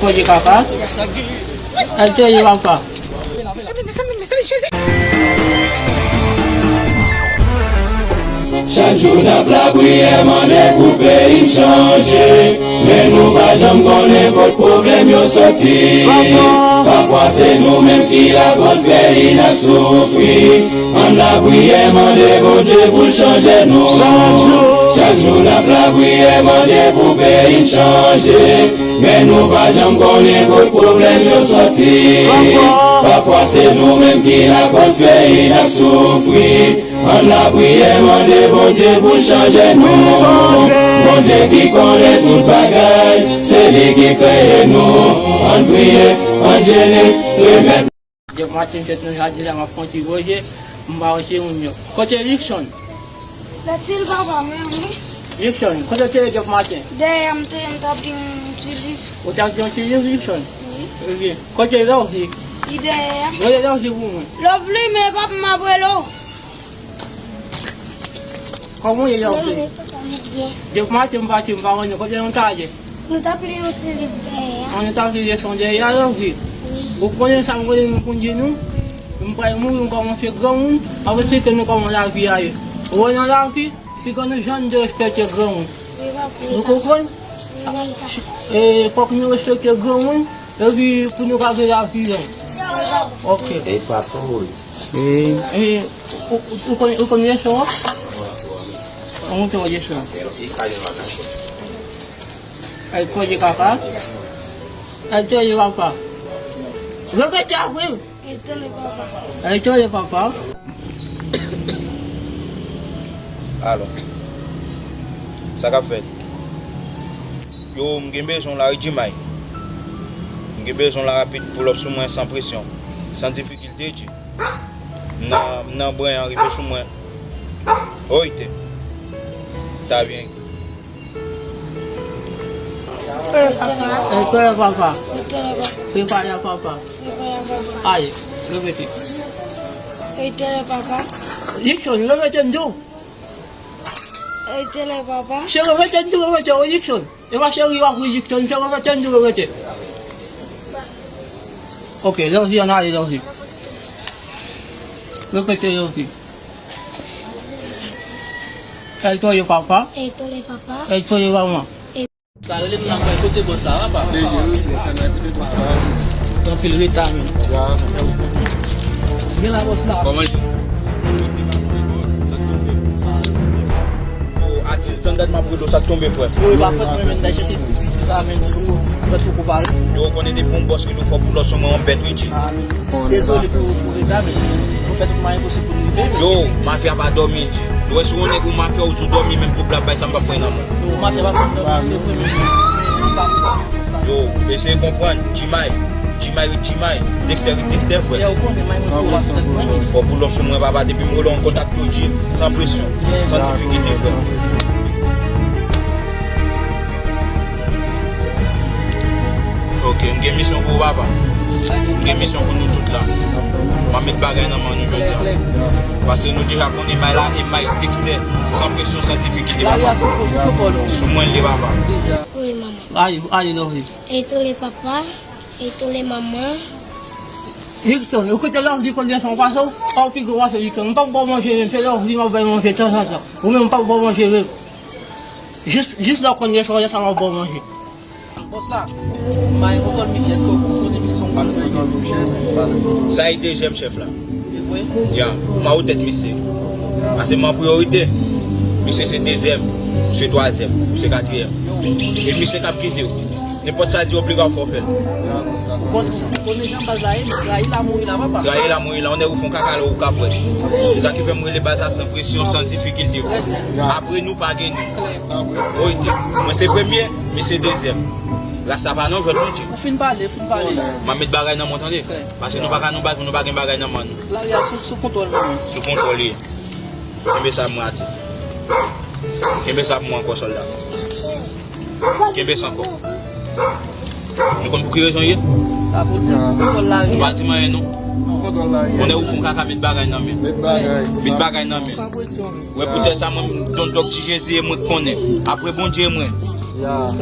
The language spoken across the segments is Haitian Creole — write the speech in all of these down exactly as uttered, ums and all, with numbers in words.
Kote papa? Èske li papa? Chak jou n ap lapriyè mande pou peyi n chanje, men nou pa janm konnen kot pwoblèm yo soti. Pafwa se nou menm ki lakoz peyi n ap soufri. Ann lapriyè mande Bondye pou l chanje nou. Chak jou n ap lapriyè mande pou peyi n chanje, men nou pa janm konnen kot pwoblèm yo soti. Pafwa se nou menm ki lakoz peyi n ap soufri. Ann lapriyè mande Bondye pou l chanje nou. Bondye ki konnen tout bagay, se li ki kreye nou. Ann priye, ann jene, remèt. Jeff Martin, sèt nan jadin la, m ap fè yon ti voye, m pa wè se moun yo. Kote Luckson? Lè ti l papa, men wi. Luckson, kote w te ye Jeff Martin? Dèyè m te ye, m t ap li yon ti liv. Ou t ap li yon ti liv, Luckson? Wi. Ebyen, kote Lovely? Li dèyè a. Rele Lovely pou mwen. Lovely, men papa m ap rele w. Kòman w ye, Lovely? Depi maten m pati, m pa wè nou. Kote nou t ale? Nou t ap li yon ti liv dèyè a. An, nou t ap li leson dèyè a, Lovely? Wi. Ou konnen sa m konnen nou konn di nou? M pral mouri, m kòmanse granmoun, m ap esplike nou kòman lavi a ye. Ou wè nan lavi, piga nou janm derespekte granmoun. Wi, papa. Nou konprann? Wi, papa. E, fòk nou respekte granmoun, epi pou nou ka gen lavi long. Wi, papa. Ok. E pa twò. E, ou, ou, ou konn, ou konn leson an? Ou konn leson an? Èske li papa? Èske li papa? Repete apre m. Etone papa. Etone papa. Alò, sa k ap fèt? Yo, m gen bezwen w la wi, Jimay. M gen bezwen w la rapid, pull up sou mwen san presyon, san difikilte, G. M nan, m nan bren an, rive sou mwen. Oite. Ta byen. Etone papa. Etone papa. Prepare a papa. Prepare a papa. Aye, repete. Etone papa. Luckson, repete m di w. Etone papa. Se repete m di w, repete, wi, Luckson. E pa se ri w ap ri, Luckson, se repete m di w, repete. Ok, Lovely, ann ale, Lovely. Repete, Lovely. Etone papa. Etone papa. Etone manman. Sa rele m nan kay kote bòs la, papa. Se jere, se kanal kote bòs la. Gen anpil reta, men. Men la, bòs la. Kòman l ye? Sa k tonbe? O, atis, tann dat m ap rele w, sa k tonbe, frè? Yo, e pa fòt mwen, men, m t al chèche ti, ti sa, men, li poko, li poko pale. Yo, ou konnen depi yon bòs rele w, fò w pull up sou mwen, yon bèt, wi, G. Dezole pou, pou reta, men nou fè tout mwayen posib pou nou rive, men. Yo, mafya pa dòmi, G. Nou wè si yon nèg ou mafya ou di w dòmi, menm pou blab bay sa m p ap pran nan men w. Yo, mafya pa konn dòmi, se vre, men nou pa pou sa sa. Yo, eseye konprann, Jimay, Jimay ret Jimay, Dexter ret Dexter, frè. Lè ou konnen, may mwen pou w ap fèt mwen, men. Fò pull up sou mwen, papa, depi m rele w, m kontakte w, G, san presyon, san difikilte, frè. Ok, m gen misyon pou ou, papa. M gen misyon pou nou tout la. M ap met bagay nan men nou jodi a. Paske nou deja konnen may la e may Dexter, san presyon, san difikilte, papa. Sou mwen l ye, papa. Wi, manman. Ayi, ayi, Lovely. Etone papa, etone manman. Luckson, ou kite Lovely konn leson pase w, pa w pi gwo pase Luckson. M p ap ba w manje menm, se Lovely m ap bay manje tanzantan. Ou menm m p ap ba w manje menm. Jis, jis lè w konn leson, lè sa m ap ba w manje. Bòs la, m pa gen kontwòl misye, èske ou konnen misye se yon patwon? Sa e dezyèm chèf la. Se vre? Ya, m a ou tèt misye. Pase m an priyorite. Misye se dezyèm, ou se twazyèm, ou se katriyèm. E misye k ap gide w. Nenpòt sa di obliga w fò fè l. Ou konn, ou konnen jan baz la ye, men trayi la mouri la, papa. Trayi la mouri la, yon nèg ou fè yon kaka lè ou ka pwèt. Se sa ki fè m rele baz la san presyon, san difikilte. Apre nou pa gen nou. Oite. Mwen se premye, misye dezyèm. Rasta pa nan jwèt non, G. Ou fin pale, fin pale. M ap met bagay nan men w tande. Paske nou pa ka nan baz, nou pa gen bagay nan men nou. Lari a sou, sou kontwòl nou. Sou kontwòl li ye. Kenbe sa pou mwen, atis. Kenbe sa pou mwen ankò, sòlda. Kenbe sa ankò. Nou konn pou ki rezon l ye? Sa pou nou kontwòl lari. Ou pa di m anyen non. Kontwòl lari. Konnen ou fè yon kaka, met bagay nan men. Met bagay. Met bagay nan men. San presyon. Wè poutèt sa mwen, m don dòk ti Jezi e mwen k konnen. Apre Bondye e mwen.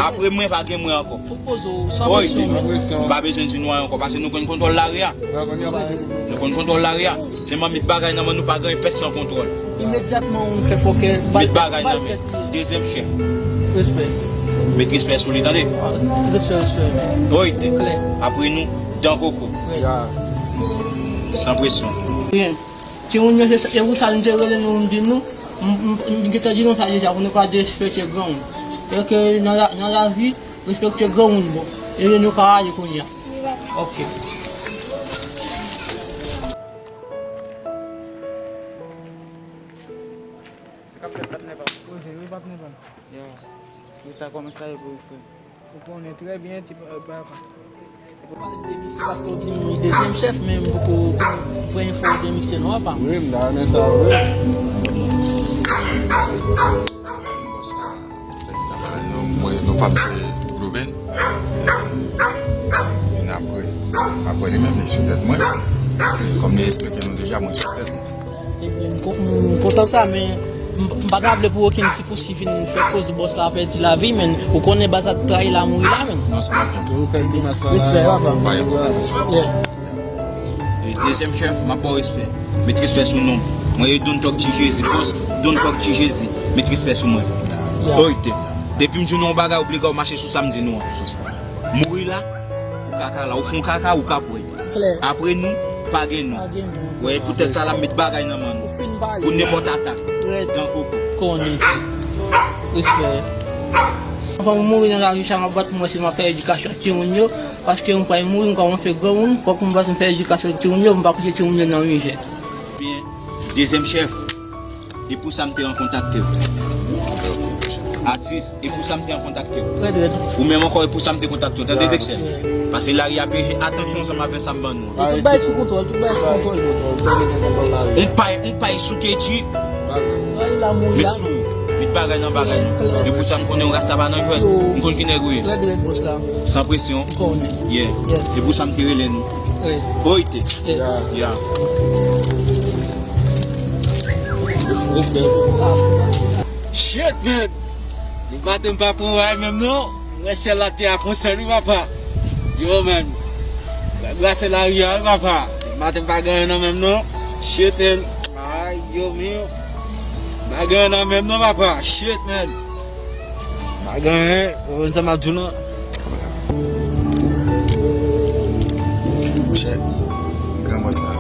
Apre mwen, pa gen mwen ankò. Fòk poze w san presyon. M pa bezwen di nou anyen ankò, paske nou konn kontwòl lari a. Nou konn kontwòl lari a. Sèlman met bagay nan men nou, pa gen pèsonn san kontwòl. Imedyatman ou fè fòkè, met bagay nan men. Dezyèm chèf. Respè. Met respè sou li, tande? Respè, respè. Oite. Klè. Apre nou, dan koko. San presyon. Byen. Timoun yo, se, se pou sa m te rele nou, m di nou, m, m, m gentan di nou sa deja, pou nou pa derespekte granmoun. E ke nan la, nan lavi, respekte granmoun bon. E nou ka ale kounye a. Ok. Sa k ap fèt, patnè pa m? Poze, wi, patnè pa m. Yo, yo, sa kòman sa ye pou ou, frè? Ou konnen trè byen, ti pa, pa, pa. Ou pale de misye paske w di m li dezyèm chèf, men m poko konn vrè enfo de misye non, apa. Wi, m ta renmen sa vre. Bòs la, nou, mwen, non pa m se Ruben. Vin apre, apre li menm, li sou tèt mwen. Kòm li eksplike nou deja, mwen sou tèt mwen. Epi m ko-, m kontan sa, men m, m pa ta vle pou okenn ti pousi vin fè koz bòs la pèdi lavi, men ou konnen baz la trayi la mouri la, men. Non, sa pa fèt. Ou fè grimas la. Respè, papa. Pa gen pwoblèm, respè. Yeah. E dezyèm chèf, m ap ba w respè. Met respè sou non m. Mwen e Don Tòg Ti Jezi, bòs Don Tòg Ti Jezi. Met respè sou mwen. Yeah. Oite. Depi m di w nan yon bagay, oblike w mache sou sa m di nou an. Sou sa. Mouri la, ou kaka la. Ou fè yon kaka, ou ka pwèl. Klè. Apre nou, pa gen nou. Pa gen nou. Wè, poutèt sa la, m met bagay nan men nou. Ou fin pale. Pou nenpòt atak. Rèd. Dan koko. Konnen. Respè. Anvan m mouri nan lavi sa, m ap bat pou mwen si m ap fè edikasyon timoun yo. Paske m pral mouri, m kòmanse granmoun. Fòk m bat m fè edikasyon timoun yo, m pa kite timoun yo nan mizè. Byen, dezyèm chèf. E pou sa m te an kontakte w. Atis, e pou sa m te an kontakte w. Rèd, rèd. Ou menm ankò, e pou sa m te kontakte w. Tande, Dexter? Paske lari a pyeje, atansyon ansanm avè sa m ban nou. Tout bagay sou kontwòl, tout bagay sou kontwòl. On pay, on pay sou Kedji. Met sou, met bagay nan bagay nou. E pou sa m konnen w rasta pa nan jwèt. M konn ki nèg ou ye. Rèd, rèd, bòs la. San presyon. M konnen. Yeah. E pou sa m te rele nou. Rèd. Oite. Yeah. Yeah. Shit, man! Depi maten m pa pran ray menm non. M wè syèl la te a konsa wi, papa. Yo, man. Brase lari a wi, papa. Depi maten m pa gen anyen nan men m non. Shit, man. Ay, yo, mio. M pa gen anyen nan men m non, papa. Shit, man. M pa gen anyen. Ou konn sa m ap di w non. Monchè, gran bòs la,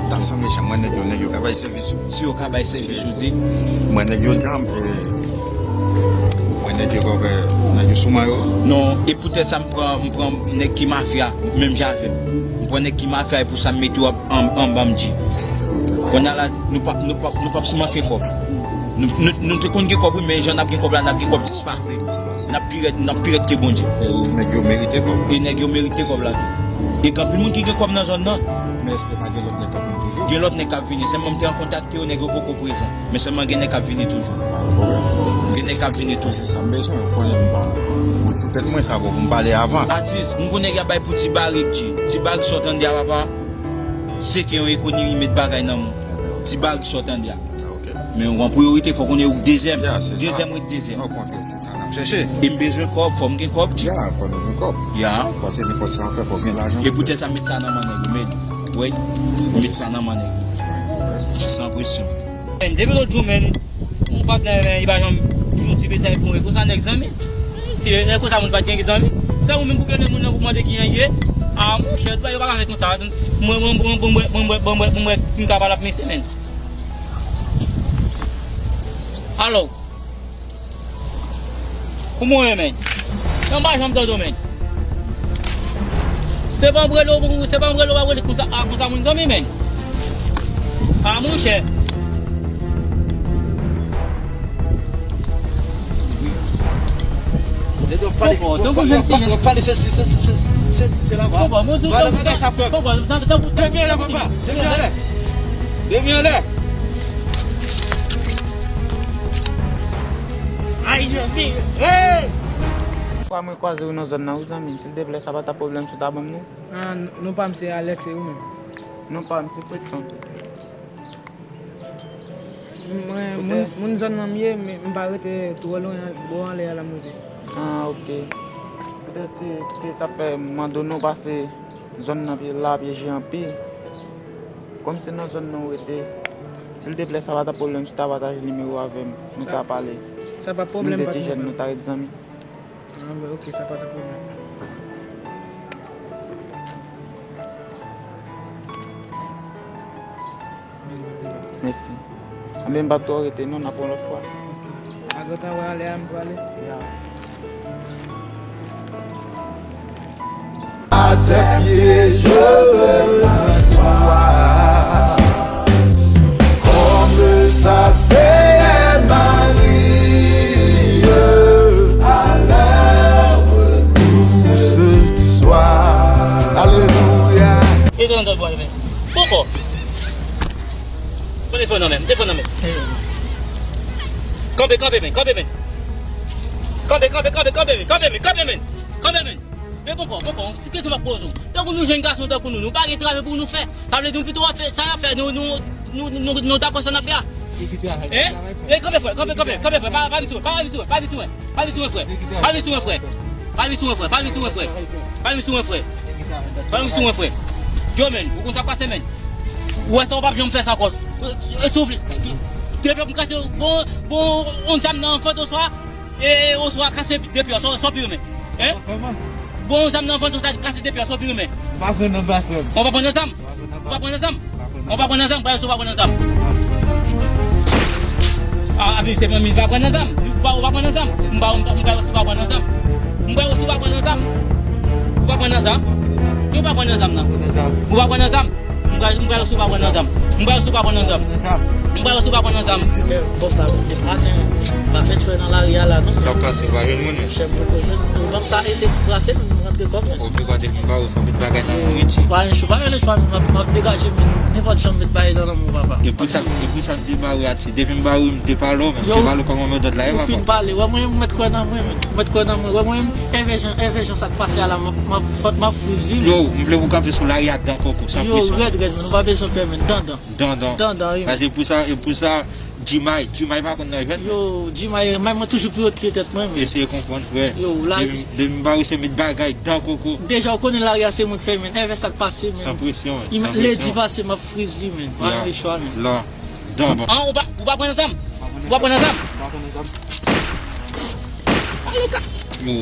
ta sanble jan mwen nèg yo, nèg yo ka bay sèvis ou. Si yo ka bay sèvis ou, di. Mwen nèg yo djanm, e, mwen nèg yo kòkè, nèg yo sou mwen yo. Non, e poutèt sa m pran, m pran nèg ki mafya, menm jan avè m. M pran nèg ki mafya, e pou sa m mete yo an, anba m di. Kounye a la, nou p ap, nou p ap, nou p ap manke kòb. Nou, nou, nou te konn gen kòb, wi, men jan n ap gen kòb la, n ap gen kòb dispase. N ap pi rèd, n ap pi rèd ke Bondye. E nèg yo merite kòb la. E nèg yo merite kòb la tou. E gen anpil moun ki gen kòb nan zòn nan. Men èske pa gen lòt nèg k ap vin toujou? Gen lòt nèg k ap vini. Sèlman m te an kontakte yo, nèg yo poko prezan. Men sèlman gen nèg k ap vini toujou. Pa gen pwoblèm. Gen nèg k ap vini toujou. Se sa m bezwen. Ou konnen m pa, ou sou tèt mwen, sa bon pou m pale avan. Atis, m konnen y ap bay pou Ti Barik, Ti Barik sa w tande a, papa. Se ke yon ekonomi met bagay nan men w. Ti Barik sa w tande a. Ok. Men w an priyorite, fò w konnen ou dezyèm. Ya, se sa. Dezyèm ret dezyèm. Okontrè, se sa n ap chèche. E m bezwen kòb, fò m gen kòb, Ti. Ya, fò nou gen kòb. Ya. Paske nenpòt sa w fè, fò w gen lajan. E poutèt sa, m met sa nan men nèg yo, men. Wi. M met sa nan men nèg yo. San presyon. Men, depi lòt jou, men, yon patnè, men, li pa janm yon ti mesaj pou mwen. Konsa nèg zanmi. Si, e konsa moun pa t gen zanmi. Se ou menm pou rele moun nan pou mande kijan l ye. A, monchè, tout bagay yo pa ka fèt konsa. Mwen, mwen, mwen, mwen, mwen, mwen, mwen, mwen, mwen, mwen, si m ka pale ap mesye, men. Alo. Kouman w ye, men? Nan m pa janm tande w, men. Se pa m rele w, se pa m rele w, w ap rele konsa, a, konsa moun zanmi, men. A, monchè. Pale, pale, se, se, se, se, se, se la, va. Pale, pale, sa, pèp. Depi anlè, papa. Depi anlè. Depi anlè. Ay, zanmi, hey! Fwa mwen kwaze w nan zòn nan, wi, zanmi. Silteplè, sa pa ta pwoblèm si w ta ban m non. Ah, non pa m se Alex, e ou menm? Non pa m se Fredson. Mwen, moun, moun zòn nan m ye, men m pa rete twò lwen bò anlè a la m rete. Ah, ok. Petèt se, se sa k fè m mande w non, paske zòn nan pye la pyeje anpil. Kòm se nan zòn nan ou rete, silteplè, sa pa ta pwoblèm si w ta pataje nimewo avè m, nou ta pale. Sa pa pwoblèm, patnè. Nou de ti jèn, nou ta ret zanmi. Ah, ben, ok, sa pa ta pwoblèm. Mèsi. Anben, m p ap twò rete non, n ap wè yon lòt fwa. Ak lòt fwa, w ale a, m prale. Ya. À tes pieds je m'assois, comme ça c'est Marie, à l'heure douce du soir. Alléluia. E nan dòt bwa men. Poko. Pran telefòn nan men, telefòn nan men. Kanpe, kanpe men, kanpe men. Kanpe, kanpe, kanpe, kanpe men, kanpe men, kanpe men, kanpe men. Men poko, poko, ti kesyon m ap poze w. Tankou nou jèn gason, tankou nou, nou pa gen travay pou nou fè. Sa vle di nou pito w ap fè sa n ap fè, nou, nou, nou, nou, nou dakò sa n ap fè a. Hein? E kanpe frè, kanpe, kanpe, kanpe frè, pa, pa vin sou mwen, pa vin sou mwen, pa vin sou mwen, pa vin sou mwen frè. Pa vin sou mwen frè, pa vin sou mwen frè, pa vin sou mwen frè. Pa vin sou mwen frè. Pa vin sou mwen frè. Yo men, ou konn sa k pase men. Ou wè sa, ou p ap janm fè sa ankò. E soufle. Depi m kase bon, bon, yon zam nan vant oswa, e, e, oswa kase depi an, sa w pi renmen. Hein? Bon, yon zam nan vant oswa kase depi an, sa w pi renmen. Ou pa pran nan zam. Ou pa pran nan zam? Ou pa pran nan zam? Ou pa pran nan zam? Ou pa pran nan zam? Ah, abi, se mwen menm pa pran nan zam. Ou pa, ou pa pran nan zam? M pa, m pa, m pa, ou pa pran nan zam? M pa, ou pa pran nan zam? Ou pa pran nan zam? Ou pa pran nan zam nan? Ou pa pran nan zam? M pral, m pral sou pa pran nan zam. M pral sou pa pran nan zam. M pral sou pa pran nan zam. Bòs la, depi maten, pa fè chwè nan lari a la, non. Sa pase, pa jwenn moun. Chèf, poko jwenn. Ou ban m sa, eseye brase, m rantre kòb, men. Ou pi kwa depi m ba ou, fò met bagay nan men, wi. Pa gen chwa, pa gen lechwa, m ap, m ap degaje, men. Nenpòt jan m met bagay nan men w, papa. E pou sa, e pou sa m te ba ou a, ti. Depi m ba ou, m te pale w, men. M te pale w kòman mwen dòt la, e, papa. Ou fin pale, wè mwen, m mèt kwè nan mwen, men. M mèt kwè nan mwen, wè mwen, Èvè Jan, Èvè Jan, sa k pase a la, m ap, m ap, m ap friz li, men. Yo, m vle pou w kanpe sou lari a dan koko, san presyon. Yo, rèd, rèd, men. Nou pa bezwen pè, men. Dan, dan. Dan, dan. Dan, dan, wi. Paske pou sa, e pou sa, Jimay, Jimay pa konn nan jwèt, men. Yo, Jimay, men mwen toujou pi wo ke tèt mwen, men. Eseye konprann, frè. Yo, la. Depi, depi m ba ou se met bagay dan koko. Deja, ou konnen lari a se mwen k fè, men. Èvè sa k pase, men. San presyon, men. San presyon. Ledi pase, m ap friz li, men. Pa gen lechwa, men. La. Dan, bon. An, ou pa, ou pa pran nan zam? Ou pa pran nan zam? Ou pa pran nan zam? Alo, ka. Yo,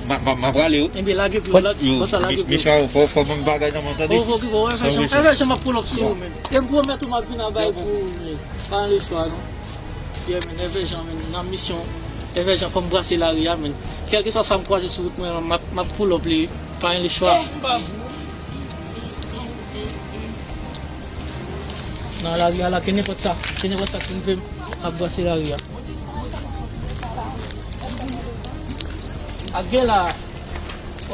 m a, m a, m a prale, wi. Enben, lage pou yo, lage. Yo, fò sa lage pou yo. Mesye, fò, fò ban m bagay nan men w, tande? Fò, fò, fò, Èvè Jan, Èvè Jan, m ap pull up sou ou, men. E m pwomèt ou m ap vin anba pou ou, men. Pa gen lechwa, non. Yeah, men, Èvè Jan, men, nan misyon. Èvè Jan, fò m brase lari a, men. Kèlkeswa sa m kwaze sou wout mwen, m ap, m ap pull up li, wi. Pa gen lechwa. Nan lari a la, ke nenpòt sa, ke nenpòt sa k rive m, m ap brase lari a. Ak gen la.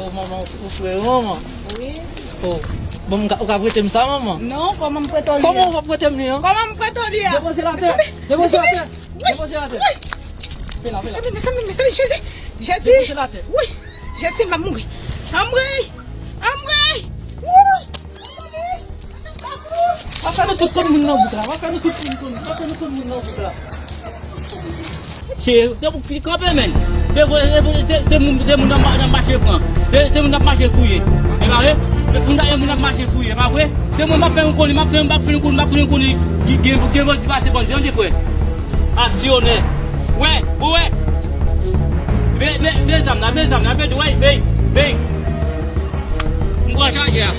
Oh, manman, ou frè, manman. Wi. Oh, bon, ou ka, ou ka prete m sa, manman? Non, kòman m prete w li a? Kòman ou va prete m li an? Kòman m prete w li a? Depoze l atè. Depoze l atè. Depoze l atè. Wi. Fè la, fè la. Mezanmi, mezanmi, mezanmi, Jezi. Jezi. Depoze l atè. Wi. Jezi, m ap mouri. Anmwey. Anmwey. Wi. W ap fè nou tout konn moun nan bouk la. W ap fè nou tout konn, konn, w ap fè nou konn moun nan bouk la. Se, se pou ki kanpe, men. Se, se, se, se moun, se moun nan ma-, nan mache pran. Se, se moun nan mache fouye. E pa vre? Se moun nan, se moun nan mache fouye, e pa vre? Se mwen, m ap fè yon koni, m ap fè, m ap fè yon koni, m ap fè yon koni. Gen, gen, gen bandi pase bandi, tande, frè. Aksyonè. Wè, ou wè. Men, men, men zam nan, men zam nan, men, wè, men, men. M pran chaje a.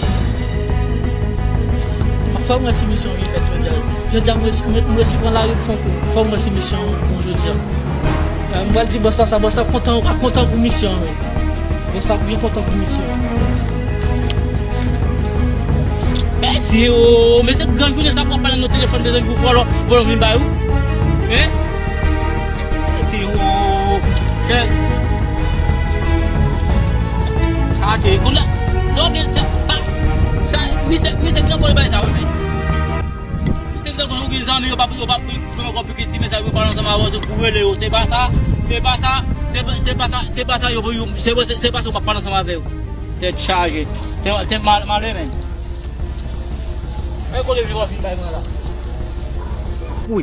Fò m resi misyon vin fèt jodi a. Jodi a, m resi, m, m resi pran lari pou fè yon kou. Fò m resi misyon an bon jodi a. Eh, m pral di bòs la sa, bòs la kontan, ap kontan pou misyon an, wi. Bòs la ap byen kontan pou misyon an. Mèsi, o, mesye, gran jounen sa pou w ap pale nan telefòn, mezanmi, pou vòlò, vòlò vin bay ou. Hein? Mèsi, o, chè. Sa te, kounye a, lè w gen sa, sa, sa, misye, misye ki nan bòl bay sa, wi, men. Misye ki nan bòl, ou gen zanmi, yo p ap, yo p ap, yo p ap pike ti mesaj, yo pale ansanm avè w, se pou rele yo, se pa sa, se pa sa, se pa, se pa sa, se pa sa, yo, yo, se, se, se pa sa, yo p ap pale ansanm avè yo. Tèt chaje. Tèt, tèt mal, male, men. E kote li w ap vin bay mwen la? Wi.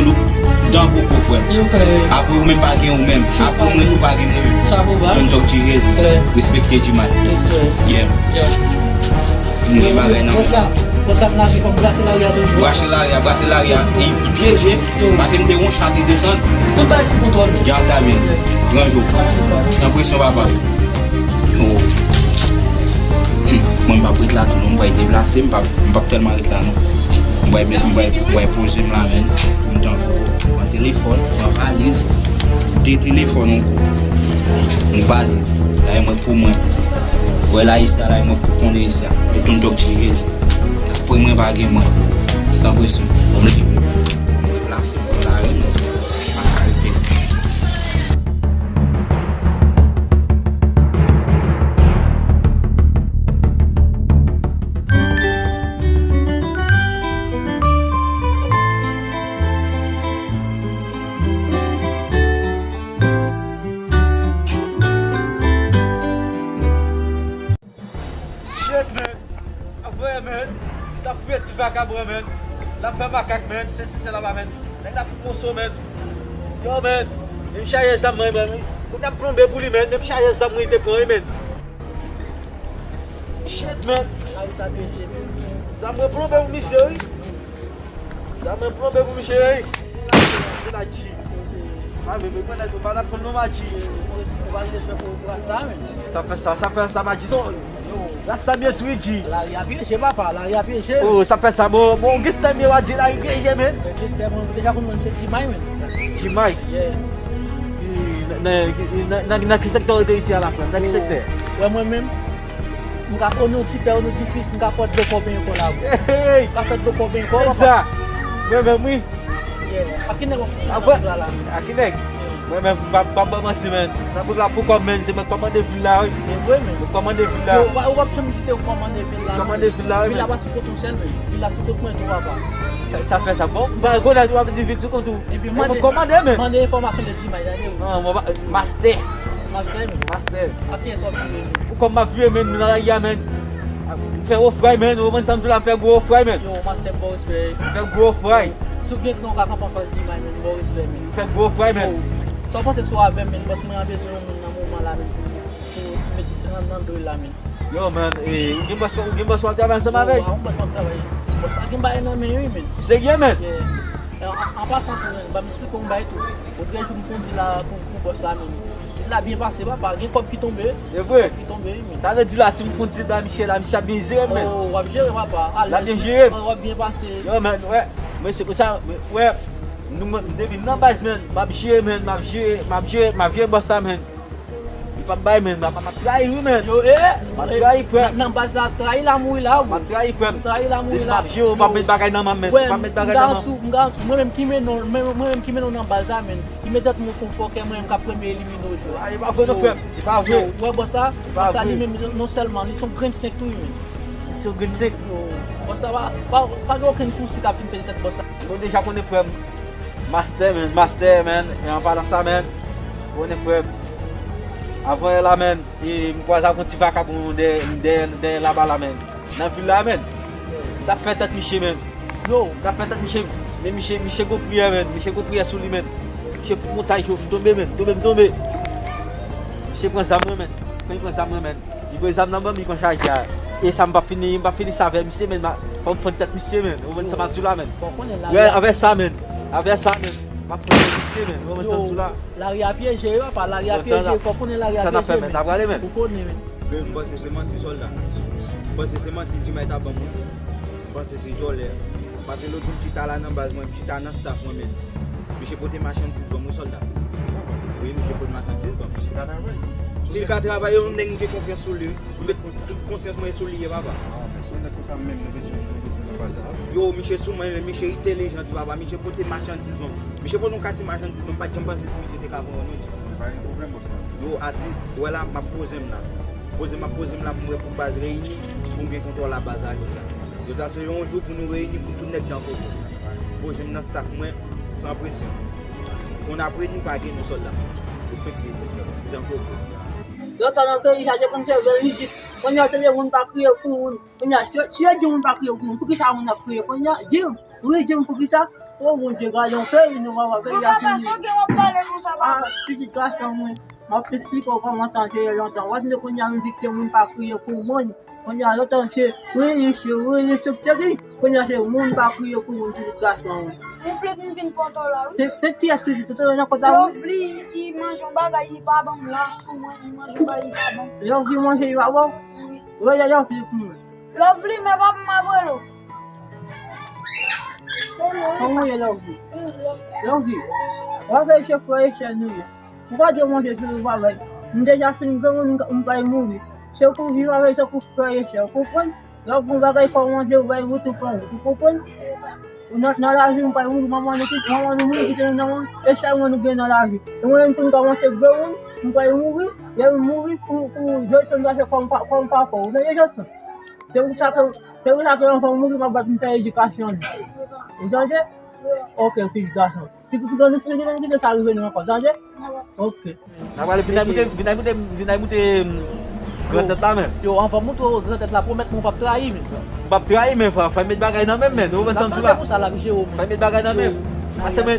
Guadeloupe, dan koko, frè m. Yo, klè. Apre ou menm pa gen ou menm. Apre mwen tou pa gen mwen menm. Chapo ba. Don Tok Chirez. Klè. Respekte G-Mike. Respè. Yeah. Yeah. M gen bagay nan men. Konsa, konsa m lage fò m brase lari a toujou. Brase lari a, brase lari a. E, e pyeje. Yo. Pase m te yon chate desann. Tout bagay sou kontwòl. Gade men. Yeah. Gran jou. Mache fò. San presyon, papa. Yo. Hmm. Mwen, m p ap ret la tou, non. M pral deplase, m p ap, m p ap tèlman ret la, non. M pral met, m pral, m pral poze m la, men. M tankou pran telefòn, pran valiz, de telefòn ankò. Yon valiz. La, e mwen pou mwen. Wè la, isi a, la, e mwen pou konnen isi a. E Don Tok Chirez. Apre mwen pa gen mwen. San presyon. Bon, m leve. Deplase pou la, wi, non. Pa ka rete. Shit, man. Apre, man. T ap fouye ti vakabon, man. L ap fè makak, man. Sesi, sela, man. Nèg la fout moso, man. Yo, man. Men m chaje zam mwen, man. Kounye a m plonbe pou li, man. Men m chaje zam mwen te pran, wi, man. Shit, man. Zam mwen plonbe pou misye, wi. Zam mwen plonbe pou misye, wi. Sa vle, men mwen nèg ou pa nan pran non, Madji. Ou pa gen respè pou rasta, men. Sa fè sa, sa fè sa, Madji. Rasta byen tou, wi, Dji. Lari a pyeje, papa, lari a pyeje. Oh, sa fè sa, bon, bon, gangsta byen, w a di lari pyeje, men. Gangsta, mwen deja konn mwen se G-Mike, men. G-Mike? Yeah. Nan, nan, nan, nan ki sektè w rete isi a la, frè? Nan ki sektè? Wè mwen menm, m ka konnen yon ti pè, yon ti fis, m ka fè dlo kò benyen kò la, bro. Hey! M ka fè dlo kò benyen kò, papa. Nèg sa, mwen menm, wi. Yeah. A ki nèg w ap fonksyone nan bouk la la? A ki nèg? Yeah. Mwen menm, m p ap, m p ap ba w manti, men. Nan bouk la pou kòm, men, se mwen k kòmande vil la, wi. E vre, men. Mwen k kòmande vil la. Yo, ou pa, ou p ap janm di se ou k kòmande vil la, men. Kòmande vil la, wi, men. Vil la pa sou kont ou sèl, men. Vil la sou kont mwen tou, papa. Sa, sa fè sa. Bon, m pa rekonèt ou ap di vil sou kont ou. Ebyen, mande, mande enfòmasyon de G-Mike, tande, wi. Non, mwen pa, Master. Master, men. Master. A kiyès w ap vire, men? Pou kòm m ap vire, men, m nan lari a, men. M fè ofray, men. Ou konprann sa m di w la, m fè gwo ofray, men. Yo, Master, m ba w respè. M fè gwo ofray. Si w gen kran, w ka kanpe anfas G-Mike, men. M ba w respè, men. M fè gwo ofray, men. Yo, sa w panse sou avè m, men? Paske mwen an bezwen yon moun nan moman la, men. Pou, pou met nan, nan do la, men. Yo, man, eh, ou gen bòs, ou gen bòs w ap travay ansanm avè l? Yo, a yon bòs m ap travay. Bòs la gen bagay nan men, wi, men. Serye, men? Yeah. An, an, an pasan tou, men, ban m esplike w yon bagay tou. Otrè jou m fè yon dil la pou, pou bòs la, men. Dil la byen pase, papa. Gen kòb ki tonbe. E vre? Kòb ki tonbe, wi, men. Sa vle di la, si m fè yon dil ba misye la, misye ap byen jere m, men. Oh, w ap jere, papa. Alèz. L ap byen jere m. Oh, w ap byen pase. Yo, men, wè. Mwen, se konsa, men, wè. Nou, men, depi nan baz, men, m ap jere, men, m ap jere, m ap jere, m ap jere bòs la, men. Li p ap bay, men, m ap, m ap trayi, wi, men. Yo, eh, m ap trayi, frè. Nan, nan baz la, trayi la mouri la, bro. M ap trayi, frè. Trayi la mouri la. Depi m ap jere w, w p ap met bagay nan men, men. W p ap met bagay nan men. M garanti w, mwen menm ki mennen w, mwen, mwen menm ki mennen w nan baz la, men. Imedyatman w fè yon fòkè, mwen menm k ap premye elimine w, jwè. A, e pa vre non, frè m. E pa vre. Yo, w wè bòs la? E pa vre. Bòs la li menm, non sèlman, li se yon grenn senk tou, wi, men. Li se yon grenn senk? Yo, bòs la pa, pa, pa gen okenn sousi k ap vin pete tèt bòs la. Ou deja konnen, frè m. Master, man, master, man. E an palan sa, man, ou konnen, frè m. Avan yè la, man, e m kwaze avèk yon ti vakabon dèyè, dèyè, dèyè laba la, man. Nan vil la, menn. M t ap fè tèt misye, menn. M t ap fè tèt misye. Men misye, misye gon priyè, menn. Misye gon priyè sou li, menn. Misye fout montaj yo, m tonbe, menn. M tonbe, m tonbe. Misye pran zam mwen, menn. Kan li pran zam mwen, menn. Li voye zam nan ban m, li pran chaje a. E sa m p ap fini, m p ap fini sa avè misye, menn. Fò m fann tèt misye, menn. Ou konprann sa m ap di w la, menn. Wè, avè sa, menn. Avè sa, menn. M ap fann tèt misye, menn. Ou konprann sa m di w la? Lari a pyeje, yo, apa lari a pyeje. Fò konnen lari a pyeje, menn. Sa n ap fè, menn? N ap prale, menn. Ou konnen, menn. Men m panse se manti, sòlda. M panse se manti Jimay ta ban m, wi. M panse se djòlè. Paske lòt jou m chita la nan baz mwen, m chita nan staff mwen, menn. Misye pote machandiz ban m, wi, sòlda. Wi, misye pote machandiz ban m. Si l ka travay, yon nèg m gen konfyans sou li, wi. M met tout konsyans mwen sou li, ye, papa. Yo, misye sou mwen, men misye entèlijan, ti papa. Misye pote machandiz ban m. Misye pote yon kati machandiz ban m. M pa t janm panse si misye te ka pran yon, non. Pa gen pwoblèm, bòs la. Yo, atis, ou wè la, m ap poze m la. Poze m ap poze m la pou m wè pou baz reyini, pou m gen kontwòl a baz la jodi a. Jodi a se yon jou pou nou reyini, pou tout nèg dan koko. Poze m nan staff mwen, san presyon. Konn apre nou pa gen nou sòlda. Respekte, respekte, se dan koko. Lontan nan peyi sa, se konn se vre rijid. Kounye a, se de moun pa kriye pou moun. Kounye a, si, si yo di moun pa kriye pou moun, poukisa moun ap kriye? Kounye a, di m, wi, di m poukisa? O Bondye, gade yon peyi nou, papa, peyi a fini. Papa, sa w gen w ap pale konsa, papa? Ah, pitit gason mwen, m ap esplike w kòman tan te ye lontan. W ap tande kounye a, m di ke moun pa kriye pou moun. Kounye a, lontan se wi, li se wi, li se te di. Kounye a, se moun pa kriye pou moun, pitit gason mwen. Ou plede m vin pòtò la, wi. Se, se kiyès ki di tout nan kòt la, wi? Lovely, li manje yon bagay, li pa ban m la, sou mwen, li manje yon bagay, li pa ban m. Lovely manje, li pa ba w? Wi. Rele Lovely pou mwen. Lovely, men pa pou m ap rele w. Kòman w ye, Lovely? Lovely, w ap fè se frè e sè nou ye. Ou pa dwe manje sou nou bagay. M deja fin granmoun, m, m pral mouri. Se pou viv avè se pou frè e sè, ou konprann? Lè w gon bagay fò w manje, ou bay wout, ou pran wout, ou konprann? Nan, nan lavi, m pral mouri, manman nou kite, manman nou mouri, kite nou nan mòn, e sèlman nou gen nan lavi. E mwen menm tou m kòmanse granmoun, m pral mouri, lè m mouri, pou, pou Jodson pase kòm pa, kòm papa, ou tande Jodson? Se pou sa ke, se pou sa ke anvan m mouri, m ap bat m fè edikasyon li. Ou tande? Ok, fis gason. Si pou granmoun, si granmoun kite sa rive nou ankò, tande? Ok. N a prale vin ay moute, vin ay moute, vin ay moute, mm, gran tèt la, men. Yo, anvan m moute gran tèt la, pwomèt mwen ou p ap trayi, men. Ou p ap trayi, men, fò, fò met bagay nan men, men. Ou konprann sa m di w la? Se pou sa l ap jere w, men. Fò met bagay nan men. Ase, men.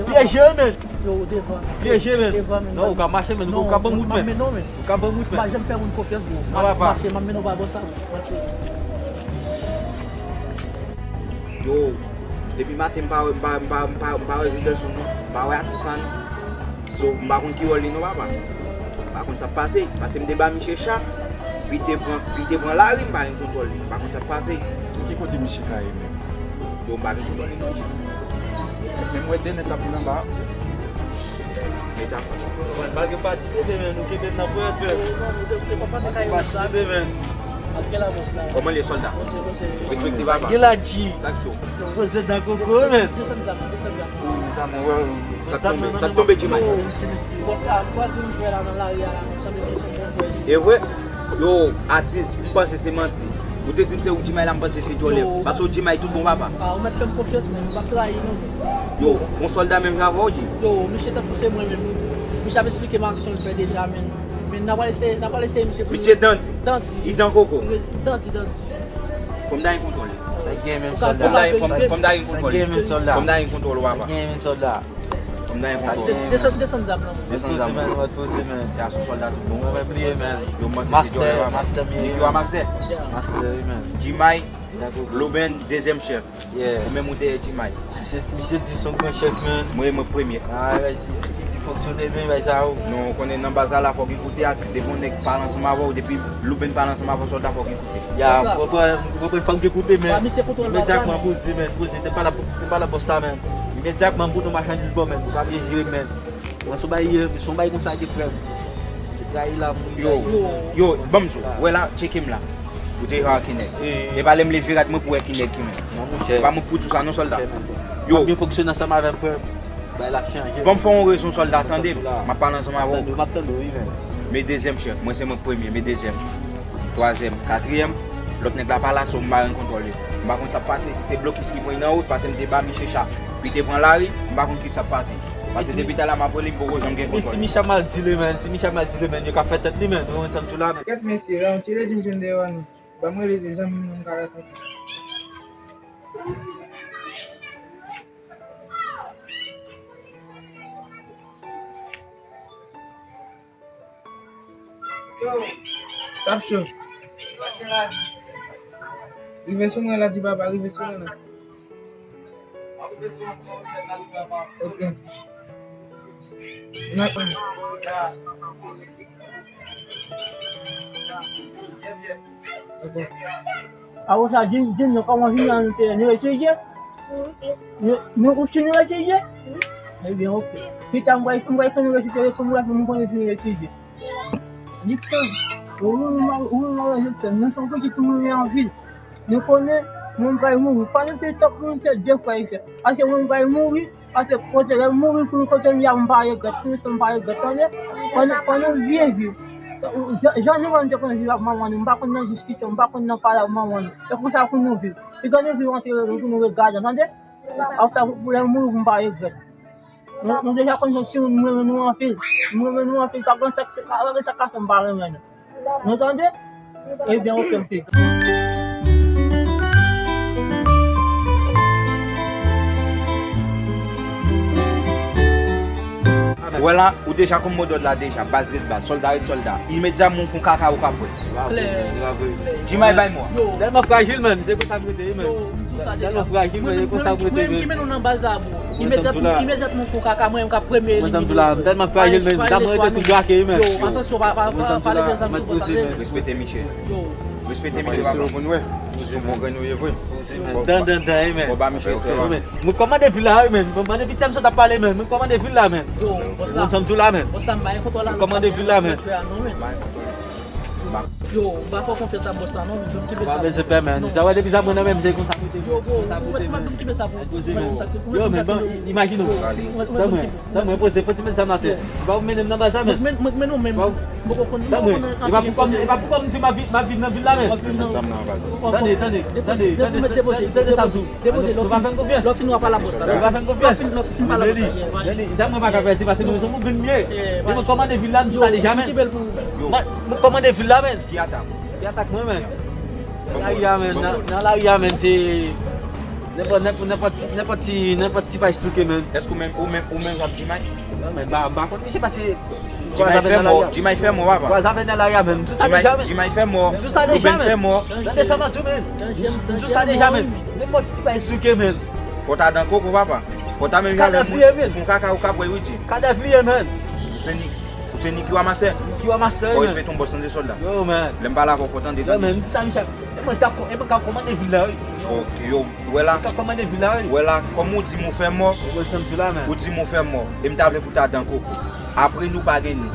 Pyeje, men. Yo, devan. Pyeje, men. Devan, men. Non, ou ka mache, men. Ou ka ban m wout, men. Non, men. Ou ka ban m wout, men. M pa janm fè moun konfyans, bro. M ap mache, m ap mennen w pa bò sa. Yo, depi maten m pa wè, m pa, m pa, m pa, m pa wè Jodson non. M pa wè atis la non. So, m pa konn ki wòl li non, papa. M pa konn sa k pase. Paske m te ba misye cha, pi te pran, pi te pran lari, m pa gen kontwòl li. M pa konn sa k pase. Ki kote misye ka ye menm? Yo, m pa gen kontwòl li non. Men m wè de nèg k ap vin anba. Mwen pa gen pati bebe, men nou kenbe n nan pwèt, men. Pati bebe, men. Kòman l ye, sòlda? Respekte papa. Gen la, G. Sa k cho? Poze dan koko, men. Sa k tonbe, sa k tonbe, Jimay? E vre? Yo, atis, m panse se manti. Ou te di m se ou Jimay la, m panse se djòlè. Paske ou Jimay tout bon, papa. Ah, ou mèt fè m konfyans, men m p ap trayi non. Yo, yon sòlda menm jan avè w, Jim. Yo, misye tankou se mwen menm. Misye ap esplike m aksyon l fè deja, men. Men n a pral eseye, n a pral eseye misye pou... Misye dandi. Dandi. Li dan koko. Dandi, dandi. Fò m ta gen kontwòl. Sa gen menm sòlda. Fò m ta gen, fò m, fò m ta gen kontwòl. Sa gen menm sòlda. Fò m ta gen kontwòl, papa. Sa gen menm sòlda. Fò m ta gen kontwòl. Desann, desann zam nan. Desann zam nan. Poze, men, poze, men. Ya, se yon sòlda tout bon. Mwen bliye, men. Yo, m panse se djòlè, papa. Master, master, men. Nèg yo a master. Master, wi, men. Jimay, Loben, dezyèm chèf. Yeah. Ou menm ou dèyè Jimay. Misye, misye di son gran chèf, men. Mwen, mwen premye. Ah, bay si, si ki di fonksyone byen, bay sa, ou. Non, ou konnen nan baz la, la fòk gen koute atis. Depi yon nèg pale ansanm avè w, depi Loben pale ansanm avè w, sòlda fòk gen koute. Ya, m konprann, m konprann, fòk gen koute, men. Imedyatman, poze, men, poze. Te pale, te pale bòs la, men. Imedyatman, m pote yon machandiz ba w, men. Ou pa byen jere, men. Mwen, se yon bagay, se yon bagay konsa, ke frè m. Se trayi la, m. Yo, yo, ban m di w. Wè la, tcheke m la. Ou te jwe ak ki nèg? E pa lè m leve rad mwen pou wè ki nèg ki menm. Non, monchè. E pa mwen pou tou sa non, sòlda. Yo. M ap byen fonksyone ansanm avè m, frè m. Bagay la ap chanje. Ban m fè yon rezon, sòlda, tande m. M ap pale ansanm avè w. M ap tande w, wi, men. Men dezyèm chèf, mwen se mwen k premye, men dezyèm. Twazyèm, katriyèm, lòt nèg la pa la, so m pa gen kontwòl li. M pa konn sa k pase, si se blokis ki pran li nan wout, paske m te ba misye cha. Li te pran lari, m pa konn ki sa k pase. Paske depi talè m ap rele, m poko janm gen kontwòl. Men si Micha mal di li, men, si Micha mal di li, men, yo ka fè tèt li, men, ou konprann sa m di w la, men. Kèt mesye, yon ti ledi m jwenn deyò nou. Ban m rele de zanmi m, m ka rakonte. T ap cho. Rive sou mwen la, di papa, rive sou mwen la. Ok. N ap. Ok. Apre sa, di, di nou kòman jounen an nou te ye. Nou etidye? Nou, nou, ou si nou etidye? Ebyen, ok. Pita, m pral, m pral fè nou resite leson, m pral fè nou konnen si nou etidye. Dikson, ou, ou, ou, ou, nou se yon pitit moun an vil. Nou konnen, moun pral mouri. Pa nou te tank moun se de frè e sè. Paske moun pral mouri, paske kote lè mouri pou kote m ya, m pa regrèt, pou m pa regrèt, tande? Fò nou, fò nou byen viv. Jan, jan nou menm te konn viv ak manman nou, m pa konn nan diskisyon, m pa konn nan pale ak manman nou. Se konsa pou nou viv. Piga nou viv antre nou pou nou regade, tande? Apre sa, pou lè mouri, pou m pa regrèt. Nou, nou deja konn se timoun, m renmen nou anpil. M renmen nou anpil, pa gen sa, pa gen sa k ka fè m pa renmen nou. Nou tande? Ebyen, ok, ok. Wè la, ou deja konn modòd la deja, baz ret baz, sòlda ret sòlda. Imedyaman ou fè yon kaka ou ka pwè. Klè. Jimay bay mò. Tèlman frajil, man, se konsa m rete, man. Tèlman frajil, man, se konsa m rete, man. Mwen ki mennen w nan baz la, bro. Imedyatman, imedyatman ou fè yon kaka, mwen menm k ap premye elimine w. Mwen menm tou la, m tèlman frajil, man. Zam mwen rete toujou ak li, man. Yo, atansyon, pa, pa, pa, pa leve zam sou konsa. Respekte Michel. Yo. Respekte Michel, papa. Se yon bon grenn ou ye vre. Dan, dan, dan, amen. Bon, ba Michel, ok, man. Mwen kòmande vil la, wi, man. Mwen kòmande, pitit sa m sot ap pale, man. Mwen kòmande vil la, man. Yo, bòs la. Mwen sanm tou la, man. Bòs la, m pa gen kontwòl la. Mwen kòmande vil la, man. Yo, m pa fè w konfyans a bòs la, non, m kenbe sa. Pa bezwen pè, man. Sa wè depi sa mwen nan men m, se konsa pou te. Yo, bro, ou mèt, ou mèt kipe sa pou ou. Yo, men bon, imajine w. Tan mwen, tan mwen poze, fò ti met zam nan atè. Ou pa pou mennen m nan baz la, men. Mwen, mwen, mwen, non, men. Tan mwen, e pa pou kòm, e pa pou kòm m di m ap viv, m ap viv nan vil la, men. Tande, tande, tande, tande, tande, tande sa m di w. Depoze, lè w fin, lè w fin wè pa la bòs la. Lè w fin, lè w fin pa la bòs la. Lè li, lè li, zam mwen pa ka pèdi, paske mwen se yon moun grenn m ye. E mwen kòmande vil la, m di sa deja, men. Mwen, mwen kòmande vil la, men. Ki atak? Ki atak mwen, men? Nan lari a, men, nan, nan lari a, men, se nenpòt, nenpòt, nenpòt ti, nenpòt ti, nenpòt ti paj souke, men. Èske ou menm, ou menm, ou menm k ap Jimay? Non, men, m pa, m pa konn misye, paske Jimay fè mò, Jimay fè mò, papa. Vwazan avè nan lari a, men. M di w sa deja, men. Jimay fè mò. M di w sa deja, men. Tande sa m ap di w, men. M di w sa deja, men. Nenpòt ti paj souke, men. Fò w ta dan koko, papa. Fò w ta menm jan avè moun. Kadèv li ye, men. Fè yon kaka ou ka pwè, wi, Jim. Kadèv li ye, men. Ou se ni Ou se Niki Ramasè. Niki Ramasè, fò respete yon bòs, tande sòlda. Yo, man. Lè m pale avè w, fò tande, tande. Yo, man, m di sa, Michel. E mwen k ap, e mwen k ap kòmande vil la, wi. Ok, yo, ou wè la. Mwen k ap kòmande vil la, wi. Ou wè la, kòm ou di m ou fè mò. Ou wè sa m di w la, man. Ou di m ou fè mò. E m ta vle pou ta dan koko. Apre nou pa gen nou.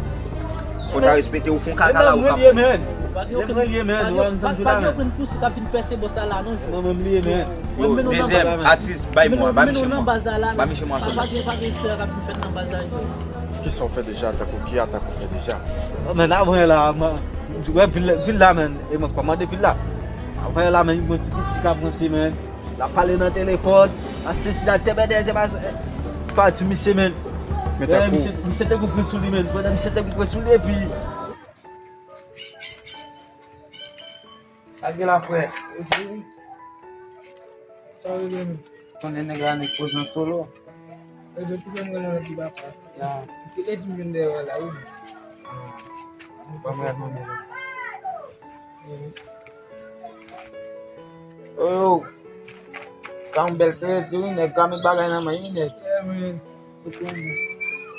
Fò ta respete ou, fè yon kaka la ou ka pran. Mwen li ye, man. Mwen li ye, man. Ou wè sa m di w la, man. Pa gen okenn kousi k ap vin pèse bòs la la, non. Mwen menm li ye, man. Yo, dezyèm atis, bay mò, ba Michel mò. Ba Michel mò sòlda. Pa gen, pa gen ekstrè k ap vin fèt nan baz la, yo. Kisa w fè deja, tankou ki atak ou fè deja? Oh, men, avan la, man, m di, wè, vil, vil la, men, e mwen k kòmande vil la. Avan la, men, yon ti piti k ap ranse, men, l ap pale nan telefòn, a sesi la, tèbèdè, tèbèdè, pa di misye, men. Men tankou misye, misye te gon pran sou li, men, pandan misye te gon pran sou li, epi Sa gen la, frè? Sa w rele nou? Konnen nèg la nèk poze an solo. Rezon ki fè m rele w ti papa. Ya. M te lè di m vin dèyè w la, wi. Ban m rèd mwen menm. Oh, yo. Sa yon bèl sere di wi, nèg ka met bagay nan men, wi, nèg. Yeah, man.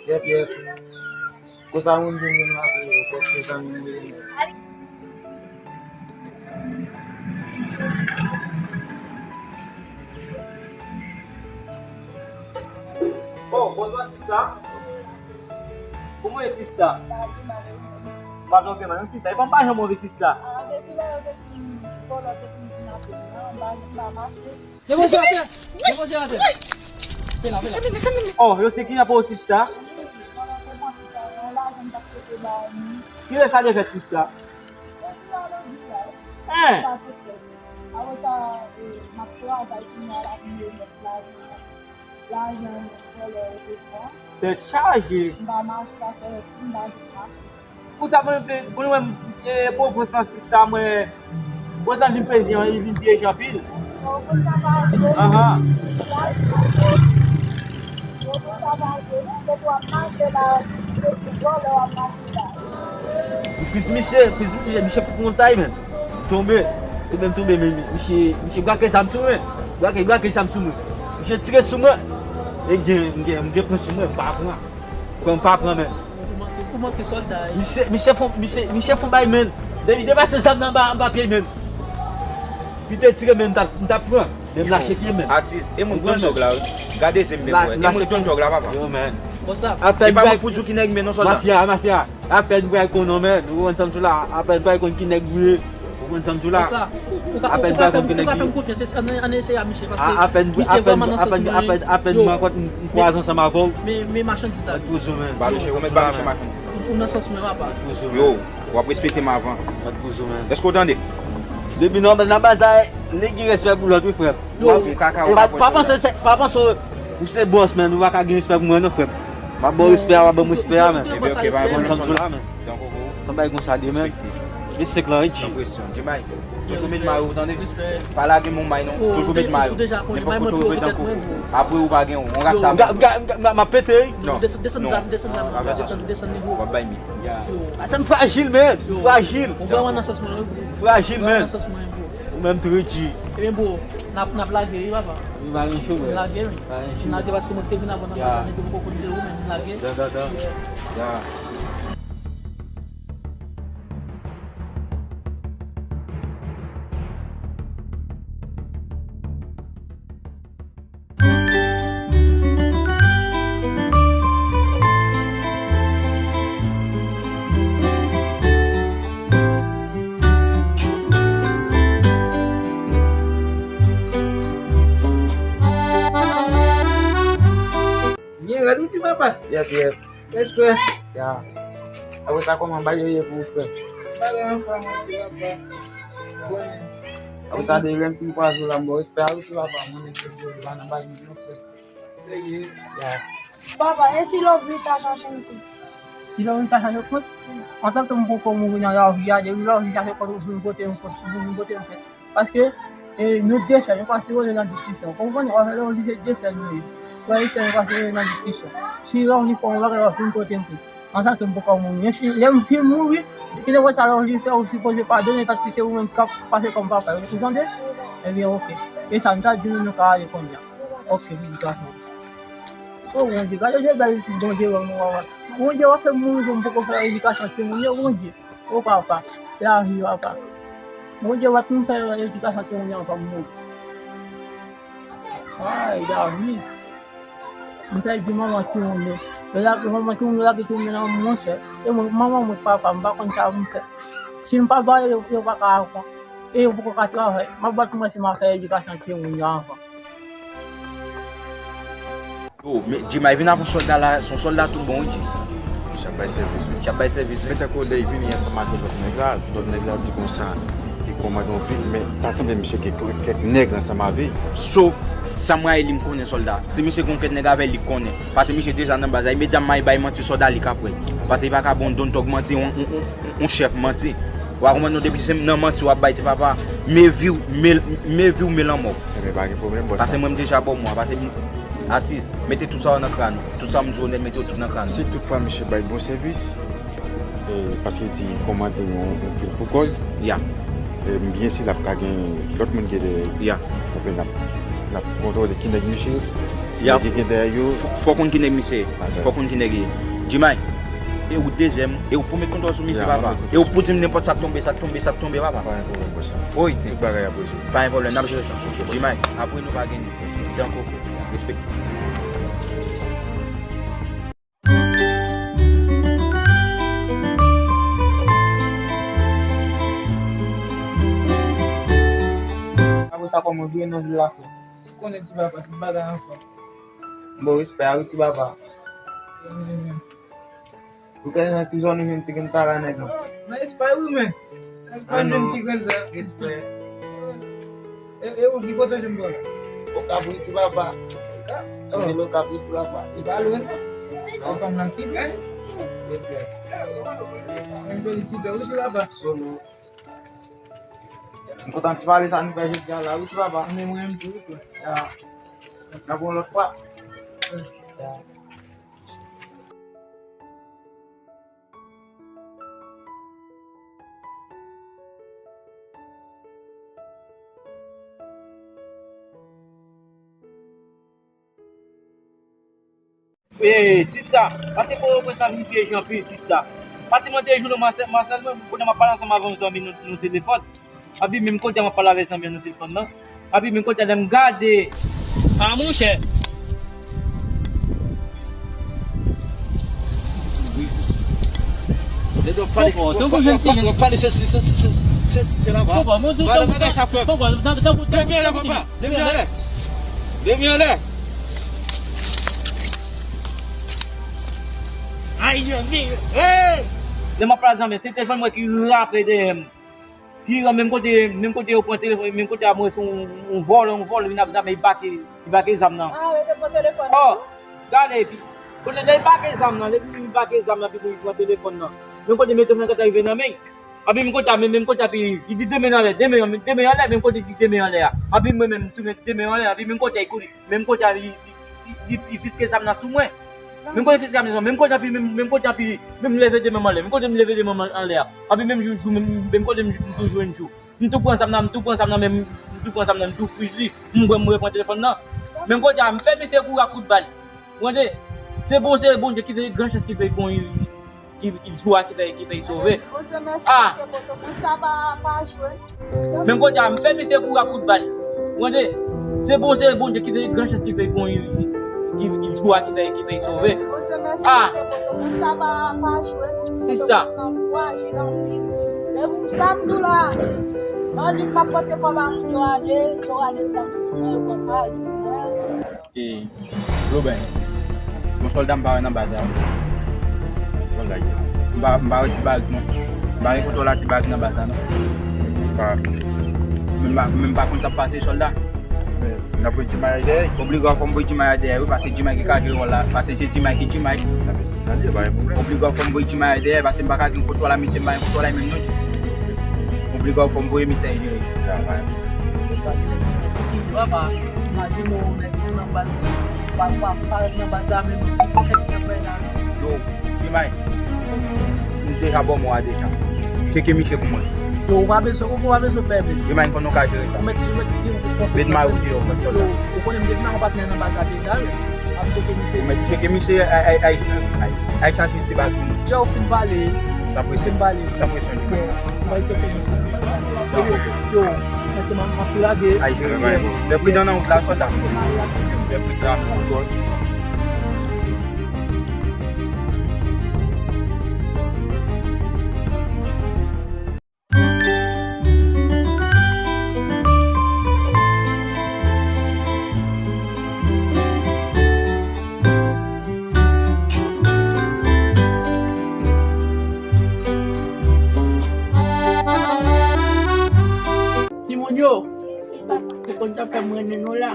Yèp, yèp. Konsa moun vin vin la pou kòk se zanmi m rele. Oh, bonswa sista. Kòman w ye sista? Pa byen, pa byen, sista. E pa m pa janm wè w, sista. Depoze atè! Depoze atè! Fè la, fè la. Oh, yo te kidnape w, sista? Kilè sa te fèt, sista? Hein? Tèt chaje. Pou sa mwen vle, pou mwen, e, Pwovens lan, sista, mwen, Bòs la vin prezyan, li vin pyeje anpil. Ahan. Priz misye, priz misye, misye fout montay, menn. Tonbe. Tonbe, m tonbe, men misye, misye brake zam sou mwen. Brake, brake zam sou mwen. Misye tire sou mwen. E gen, m gen, m gen pwen sou mwen, m pa pran. Pran, m pa pran, menn. Ou manke, ou manke sòlda, wi. Misye, misye fon, misye, misye fon bay, menn. Depi depase zam nan anba, anba pye, menn. Li te tire, menn, m t ap, m t ap pran. Men m lache pye, menn. Atis, e moun k donn tòg la, wi. Gade zye m byen, frè. E moun k donn tòg la, papa. Yo, menn. Bòs la. E pa mwen pou di w ki nèg m ye non, sòlda. Mafya, mafya. Apèn m pral konn non, menn. Ou konprann sa m di w la? Apèn m pral konn ki nèg m ye. Ou konprann sa m di w la? Bòs la, ou, ou ka, ou ka fè m konfyans, ann, ann eseye a misye, paske misye vrèman nan sans mwen. Apèn, apèn, apèn, apèn m rankont, m, m kwaze ansanm avè w. Men, men machandiz la. Mèt poze w, menn. Ba, mesye, ou mèt ba mesye machandiz la. Ou nan sans mwen, papa. Mèt poze w, menn. Yo, w ap respekte m avan. Mèt poze w, menn. Èske w tande? Depi nan, nan baz la, nèg gen respè pou lòt, wi, frè m. Yo. W ap fè kaka, w ap fè kaka. Pa panse se, pa panse ou se bòs, menn, ou pa ka gen respè pou mwen, non, frè m. M ap ba w respè a, w ap ban m respè a, menn. Ebyen, ok, pa gen pwoblèm, sòlda. Tankou pou. Sa bay konsa demen. Respekte. Gen senk lan, wi, G. San presyon. Jemay, toujou met mayo w, tande? Pa lage m yon may non. Toujou met mayo. Nenpòt kote w rive tankou. Apre ou pa gen yon rasta. M ap pete, wi. Non. Desann, desann zam, desann zam, desann, desann nivo. W ap bay mi. Atan, m frajil, menn. M frajil. Ou vrèman nan sans mwen, wi. M frajil, menn. Ou vrèman nan sans mwen, bro. Ou menm tou, wi, G. Ebyen, bro, n ap, n ap lage, wi, papa. Wi, pa gen cho, frè. M lage, wi. Pa gen cho. M lage paske mwen te vin avan nan bagay, nèg yo poko konn de ou, men m lage. Ya, ya, ya. Byen rèd, wi, ti papa. Yes, yes. Respè. Ya. Apre sa, kòman bagay yo ye pou ou, frè? Bagay anfòm, wi, ti papa. Apre sa, de lè m fin kwaze w la, m ba w respè a, wi, ti papa. Mwen menm, se Bondye, pa nan bagay non, frè. Serye. Ya. Papa, e si Lovely ta chache yon kont? Si Lovely ta chache kont? Antanke m poko mouri nan lavi a, depi Lovely chache kont, ou vin pote yon kont, ou vin pote yon kont. Paske, e, nou de sè, nou pa sipoze nan diskisyon. Konprann? W ap fè Lovely se de sè nou ye. Frè e sè, nou pa sipoze nan diskisyon. Si Lovely fè yon bagay, w ap vin pote yon kont. Antanke m poko mouri. Men si lè m fin mouri, ki nenpòt sa Lovely fè, ou sipoze padone, paske se ou menm k ap pase kòm papa. Ou tande? Ebyen, oke. E sa, m ta di nou, nou ka ale kounye a. Ok, edikasyon. O Bondye, gade de bèl pitit Bondye ban mwen, papa. Bondye, w ap fè m mouri pou m poko fè edikasyon timoun yo, Bondye. O papa, lavi, papa. Bondye, w ap fè m fè edikasyon timoun yo anvan m mouri. Ay, David. M pèdi manman timoun yo. Yo lage, manman timoun yo lage timoun yo nan men, monchè. E mwen, manman mwen, papa, m pa konn sa pou m fè. Si m pa ba yo, yo pa ka aprann. E yo poko ka travay. M ap bat mwen si m ap fè edikasyon timoun yo anvan. Yo, men, Jemay vin avan sòlda la, se yon sòlda tout bon, wi, Jemay. Misye ap bay sèvis, wi. Misye ap bay sèvis, wi. Men tankou lè li vini ansanm ak lòt nèg la, lòt nèg la di konsa, li kòmande yon vil, men ta sanble misye gen kèk, kèk nèg ansanm avè l. Sof sa m rayi li, m konnen sòlda. Si misye gen kèk nèg avè l, li konnen. Paske misye deja nan baz la, imedyatman li bay manti, sòlda li ka kwè. Paske li pa ka ba yon don tòg manti, yon, yon, yon, yon chèf manti. Ou pa konprann non, depi se nan manti w ap bay, ti papa, men vi w, men, men vi w, men lanmò w. Ebyen, pa gen pwoblèm, bòs la. Pase mwen, m deja ba w mwa, pase m, atis, mete tout sa yo nan kran ou. Tout sa m di w nèt, mete yo tout nan kran ou. Si toutfwa misye bay bon sèvis, e, paske li di kòmande yon, yon vil pou kò l. Ya. E, m byen si l ap ka gen lòt moun ki dèyè l. Ya. Konprann, l ap, l ap kontwole ki nèg misye ye. Ya. Nèg ki gen dèyè yo. Fò, fò konn ki nèg misye ye. Fò konn ki nèg li ye. Jemay, e ou dezyèm, e ou pou met kontwòl sou misye, papa. E ou pou di m nenpòt sa k tonbe, sa k tonbe, sa k tonbe, papa. Pa gen pwoblèm, bòs la. Wi. Tout bagay ap rezoud. Pa gen pwoblèm, n ap jere sa. Ok, bòs. Jemay, apre nou pa gen. Respè. Dan koko. Respè. Apre sa, kòman w vire nan vil la, frè? Ou konnen ti papa, tout bagay anfòm. Bon, respè a wi, ti papa. Ou konnen nan ki zòn ou jwenn ti grenn sa la, nèg mwen? Nan Espay wi, men. Nan Espay jwenn ti grenn sa. Respè. E, e ou ki kote w jwenn bò la? Okap wi, ti papa. Okap? Mwen vin Okap wi, ti papa. Li pa lwen non. Okap nan ki pè? Respè. Mwen felisite w wi, ti papa. Solo. M kontan ti pale sa nou fè jodi a la, wi, ti papa. Mwen menm tou, wi. Ya. N ap yon lòt fwa. Ya. Ey, sista, pase pou yo pran sa vin pyeje anpil, sista. Pase mande jou nan Masèl, Masèl, mwen, pandan m ap pale ansanm avè yon zanmi nan, nan telefòn. Epi menm kote m ap pale avè zanmi an nan telefòn nan. Epi menm kote lè m gade. Ah, monchè. Lè w ap pale, w ap pale, se, se, se la, va. Pale bagay sa, frè. Leve men la, papa. Leve men anlè. Leve men anlè. Ay, Dieu, hey! Lè m ap pale zanmi, se telefòn mwen ki rape dèyè m. Ki ran menm kote, menm kote yo pran telefòn, menm kote a mwen se yon, yon vòlè, yon vòlè, vin ap zam, li bake, li bake zam nan. Ah, yo te pran telefòn nan tou? Oh, gade, epi, kote lè li bake zam nan, lè li bake zam nan, epi pou li pran telefòn nan. Menm kote mete mwen kata rive nan men. Epi menm kote a, menm, menm kote a, epi li di de men anlè, de men, de men anlè, menm kote li di de men anlè a. Epi mwen menm, m tou met de men anlè, epi menm kote a, li kouri. Menm kote a, li, li, li, li fiske zam nan sou mwen. Menm kote fiske zam nan, menm kote a, epi menm, menm kote a, epi menm leve de men m anlè, menm kote m leve de men m anlè a. Epi menm jou, jou, menm, menm kote m, m tou jwenn jou. M tou pran zam nan, m tou pran zam nan, menm, m tou pran zam nan, m tou fouj li. M bwè, m repran telefòn nan. Menm kote a, m fè misye kouri ak kout bal. Ou tande? Se bon, se Bondye ki fè, gran chans ki fè bon, ki, ki jou a ki fè, ki fè sove. Bondye mèsi, ah! Mesye Pòtoprens sa pa, pa jwe. Menm kote a, m fè misye kouri ak kout bal. Ou tande? Se bon, se Bondye ki fè, gran chans ki fè bon, ki, ki jou a ki fè, ki fè sove. Bondye mèsi, ah! Mesye Pòtoprens sa pa, pa jwe. Sista. Pòtoprens nan ankouraje l anpil. Depi sa m di w la, bandi m ap pote kòb a moun yo ale, yo rale zam sou mwen, yo pran valiz mwen. E, Robin, yon sòlda m pa wè nan baz la. Sòlda ki? M pa, m pa wè Ti Barik non. M pa gen kontwòl a Ti Barik nan baz la non. Pa. Men m pa, men m pa konn sa k pase sòlda. Men, n ap voye Djimay dèyè. Obliga fò m voye Djimay dèyè wi, paske Djimay ki ka jere wòl la, paske se Djimay ki Djimay. A, men se sa l ye, pa gen pwoblèm. Obliga fò m voye Djimay dèyè, paske m pa ka gen kontwòl a misye, m pa gen kontwòl a li menm non. Obliga fò m voye misye al jere. Ya, pa gen pwoblèm. Papa, imajine w nèg nan baz la. Pa, pa, pa nan baz la menm, ki fò kèk nèg bay la. Yo, Djimay, m deja ba w mo a deja. Tcheke misye pou mwen. Yo, ou pa bezwen, ou pa bezwen pè, men. Djimay, m konnen w ka jere sa. Ou mèt, ou mèt, ou mèt, met mari w deyò, mèt sòlda. Yo, ou konnen m te vin ak yon patnè nan baz la deja, wi. Ap tcheke misye. Ou mèt tcheke misye, ay, ay, ay, ay, ay chache ti bag pou mwen. Yo, ou fin pale. San presyon. Fin pale. San presyon, Djimay. Yeah. Mwen te fè misye. Yo, yo, mwen te man, man tou lage. Ay, jere, bay, bon. Fè pridan nan wout la, sòlda. Fè pridan nan wout la. Timoun yo, ou konn sa k fè m renmen nou la.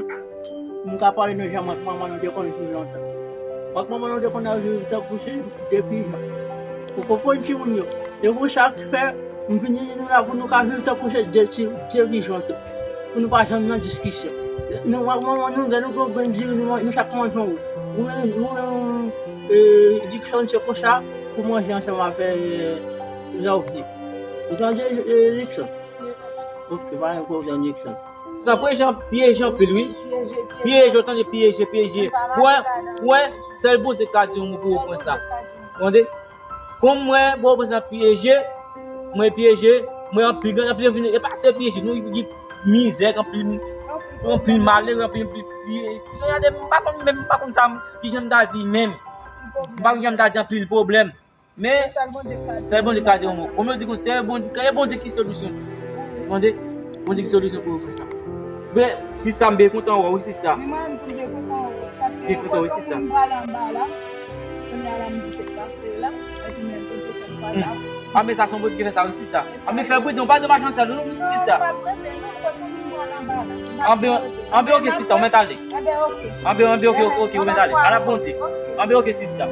M ka pale nou jan mwen ak manman nou te konn viv lontan. Mwen ak manman nou te konn ap viv tankou se de pijan. Ou konprann, timoun yo? Se pou sa k fè m vin di nou la pou nou ka viv tankou se de ti, de pijan tou. Pou nou pa janm nan diskisyon. Nou, mwen ak manman nou, lè nou pran grenn diri, nou, nou chak manje yon bout. Ou menm, ou menm, e, Dickson, se konsa pou manje ansanm avè, e, Lovely. Ou tande, e, Dickson? Ok, pa gen pwoblèm, Dickson. Sa pyeje, pyeje anpil, wi. Pyeje, pyeje, w tande, pyeje, pyeje. Wè, wè, sèl Bondye ka di yon mo pou yo pran sa. Tande? Kòm mwen, bon, prezan pyeje, mwen pyeje, mwen anpil, gen anpil vin, e pa se pyeje, nou gen mizè, anpil, anpil malere, anpil, anpil pye-, gade, m pa konn menm, m pa konn sa, m, kijan m ta di menm. M pa konn kijan m ta di, anpil pwoblèm. Men, sèl Bondye ka di yon mo. Kòm yo di konsa, se Bondye, se Bondye ki solisyon. Tande? Bondye ki solisyon pou yo fè sa. Men, sista, m byen kontan wè w, wi, sista. Wi, mwen menm tou, m byen kontan wè w, paske kontan wè w, sista. Kote m prale anba la, kounye a la, m di te pase la, epi men tou te fè m pase. Hmm. A, men sa se yon bondye ki fè sa, wi, sista. A, men fè bri, nou pa de machann sèl, non, sista. Non, pa bri, non, kote m prale anba la. Anben, anben, ok, sista, ou mèt ale. Anben, ok. Anben, anben, ok, ok, ok, ou mèt ale. Ala bondye. Ok. Anben, ok, sista.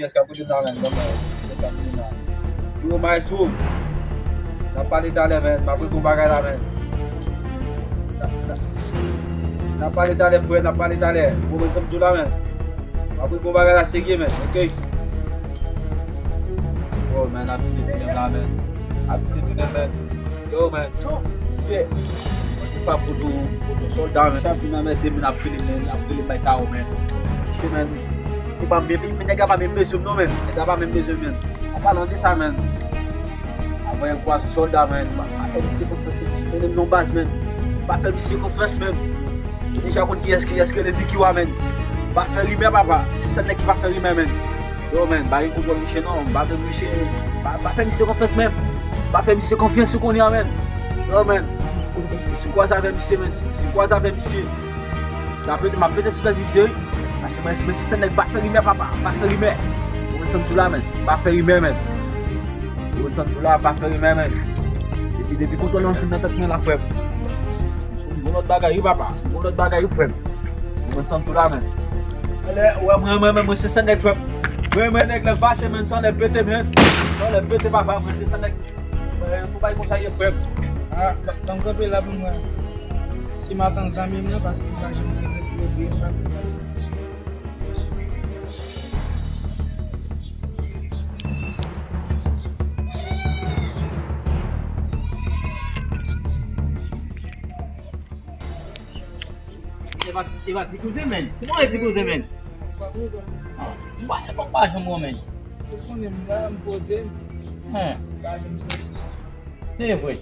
Èske ap koute m la, menn? Ban mwen, èske ap koute m la? Yo, maestro, n ap pale talè, menn. M ap regle yon bagay la, menn. N ap, n ap, n ap pale talè, frè, n ap pale talè. Ou konprann sa m di w la, menn? M ap regle yon bagay la serye, menn, oke? Yo, menn, ap vide tounen m la, menn. Ap vide tounen m, menn. Yo, menn. Misye. Mwen te pa poto, poto sòlda, menn. Misye ap vin anmède m, menn, ap rele m, menn, ap rele m bay sa yo, menn. Misye, menn. Se pa menm, men nèg la pa menm bezwen m non, menn. Nèg la pa menm bezwen m, menn. An palan de sa, menn. Avè yon pwason sòlda, menn. Pa, pa fè misye konfyans, menn. Misye mennen m nan baz, menn. Pa fè misye konfyans, menn. Li deja konn kiyès, kiyès ki rele Nicky wa, menn. Pa fè rimè, papa. Se sèl nèg ki pa fè rimè, menn. Yo, menn, pa gen kontwòl misye non. M pa vle misye. Pa, pa fè misye konfyans, menn. Pa fè misye konfyans, ou konnen an, menn. Yo, menn. Si w kwaze avè misye, menn. Si, si w kwaze avè misye. M ap pete, m ap pete sou tèt misye, wi. Paske mwen, mwen se sèl nèg pa fè rimè, papa. Pa fè rimè. Ou konn sa m di w la, menn. Pa fè rimè, menn. Ou konn sa m di w la, pa fè rimè, menn. Depi, depi kontwòl lan fin nan tèt mwen la, frè m. Yon lòt bagay, wi, papa. Yon lòt bagay, wi, frè m. Ou konn sa m di w la, menn. Mwen, mwen, mwen, mwen, mwen se sèl nèg, frè m. Mwen, mwen, nèg lè fache, menn, san lè pete, menn. San lè pete, papa, mwen se sèl nèg. Mwen, yon bagay konsa ye, frè m. Ah, ban m kanpe la pou mwen. Si m ap tann zanmi m nan, paske m pa janm gen pwoblèm, m pa gen pwoblèm. E pa, e pa ti kouzen, menn. Kouman e ti kouzen, menn? Ah, m pa, m pa janm wè, menn. Ou konnen m la, m poze m. Hen. M pa janm soti. Se vre.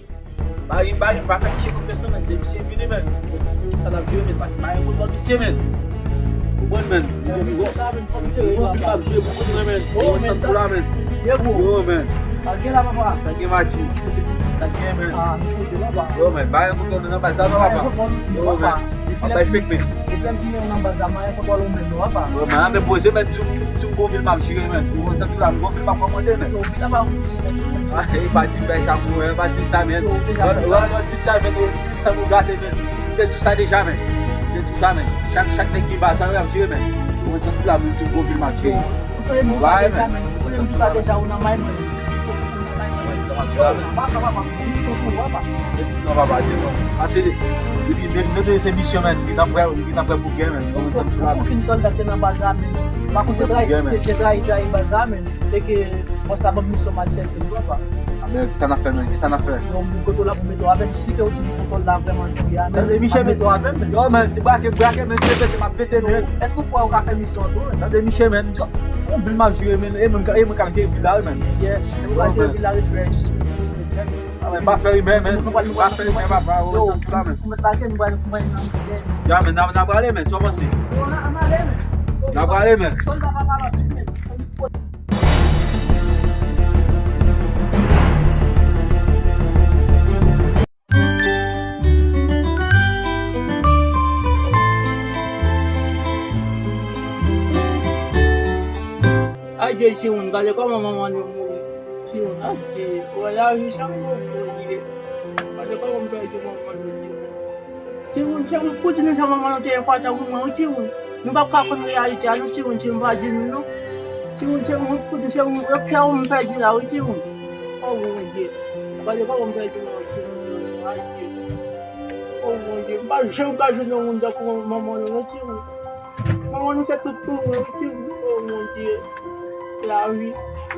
Bari, bari, pa fè misye konfyans non, menn. Depi misye vini, menn. Kisa n ap jere, menn? Paske pa gen kontwòl misye, menn. Ou konprann, menn? Misye sa, menn, fò m jere, papa. Bon, m ap jere pou mwen, menn. Ou konn sa m di w la, menn. Ye gwo. Yo, menn. Sa gen la, papa. Sa gen, Mati. Sa gen, menn. Ah, m koute, papa. Yo, menn, pa gen kontwòl nan baz la non, papa. Yo, menn. Ap bay fake, menn. Depi lè m vini nan baz la, m pa gen kontwòl ou menm non, papa. Yo, menn, a, men poze, menn, di m, di m gon vil m ap jere, menn. Ou konn sa tou la, m gon vil m ap kòmande, menn. Yo, vil ap ap jere, menn. Ah, e pa di m bay sa pou, e pa di m sa, menn. Yo, vil ap ap jere. Lò, lò, lò, di m sa, menn, e se san pou gate, menn. M te di w sa deja, menn. M te di w sa, menn. Chak, chak nèg gen baz sa yo ap jere, menn. Ou konn sa tou la, menn, di m gon vil m ap jere. Yo, ou konnen m di w sa deja, menn. Ou konnen m di w sa deja, ou nan may mwen, menn. Ou nan may mwen, menn. Sa va, sa va, papa. Di non, papa, di non. Paske depi, depi nou te se misyon, menn, li t ap prè, li t ap prè pou gè, menn. Ou konprann sa m di la, menn. Okenn sòlda te nan baz la, menn. Pa konn se trayi, si se te trayi, trayi baz la, menn. E ke bòs la ban m misyon m al chèche l, papa. A, men kisa n ap fè, menn? Kisa n ap fè? Yo, m kote w la pou mete w avè m. Si ke w di m se yon sòlda vrèman jan w ye a, menn. Tande, Michel, m ap mete w avè m, menn. Yo, menn, te brake, brake, menn, te pete, m ap pete, menn. Èske w kwè w ka fè misyon an tou, menn? Tande, Michel, menn, yon vil m ap jere, menn, e mwen, e mwen k ap jere vil la, wi, menn. Yes, e mwen k ap jere vil la, respè, respè. A, men, pa fè rimè, menn. Pa fè rimè, papa, ou konn sa m di la, menn. Ou mèt lage, nou pral, nou pral nan rimè. Ya, menn, n a, n a prale, menn, sa w panse? Yo, n a, n a ale, menn. N a prale, menn. Sòlda pa pale anpil, menn. Adye, timoun, gade kòman manman nou mouri. Timoun, adye, wè lavi sa, Bondye. Gade kòman m pèdi manman nou, timoun. Timoun, se pou di nou sa manman nou te enpòtan pou mwen, wi, timoun. Nou p ap ka konn reyalite a, non, timoun, si m pa di nou, non. Timoun, se pou di, se pou, se pou m pèdi la, wi, timoun. O, Bondye. Gade kòman m pèdi manman, timoun, adye. O, Bondye, m pa janm ka jwenn yon moun tankou manman nou, non, timoun. Manman nou se tout pou mwen, wi, timoun. O, Bondye. Lavi.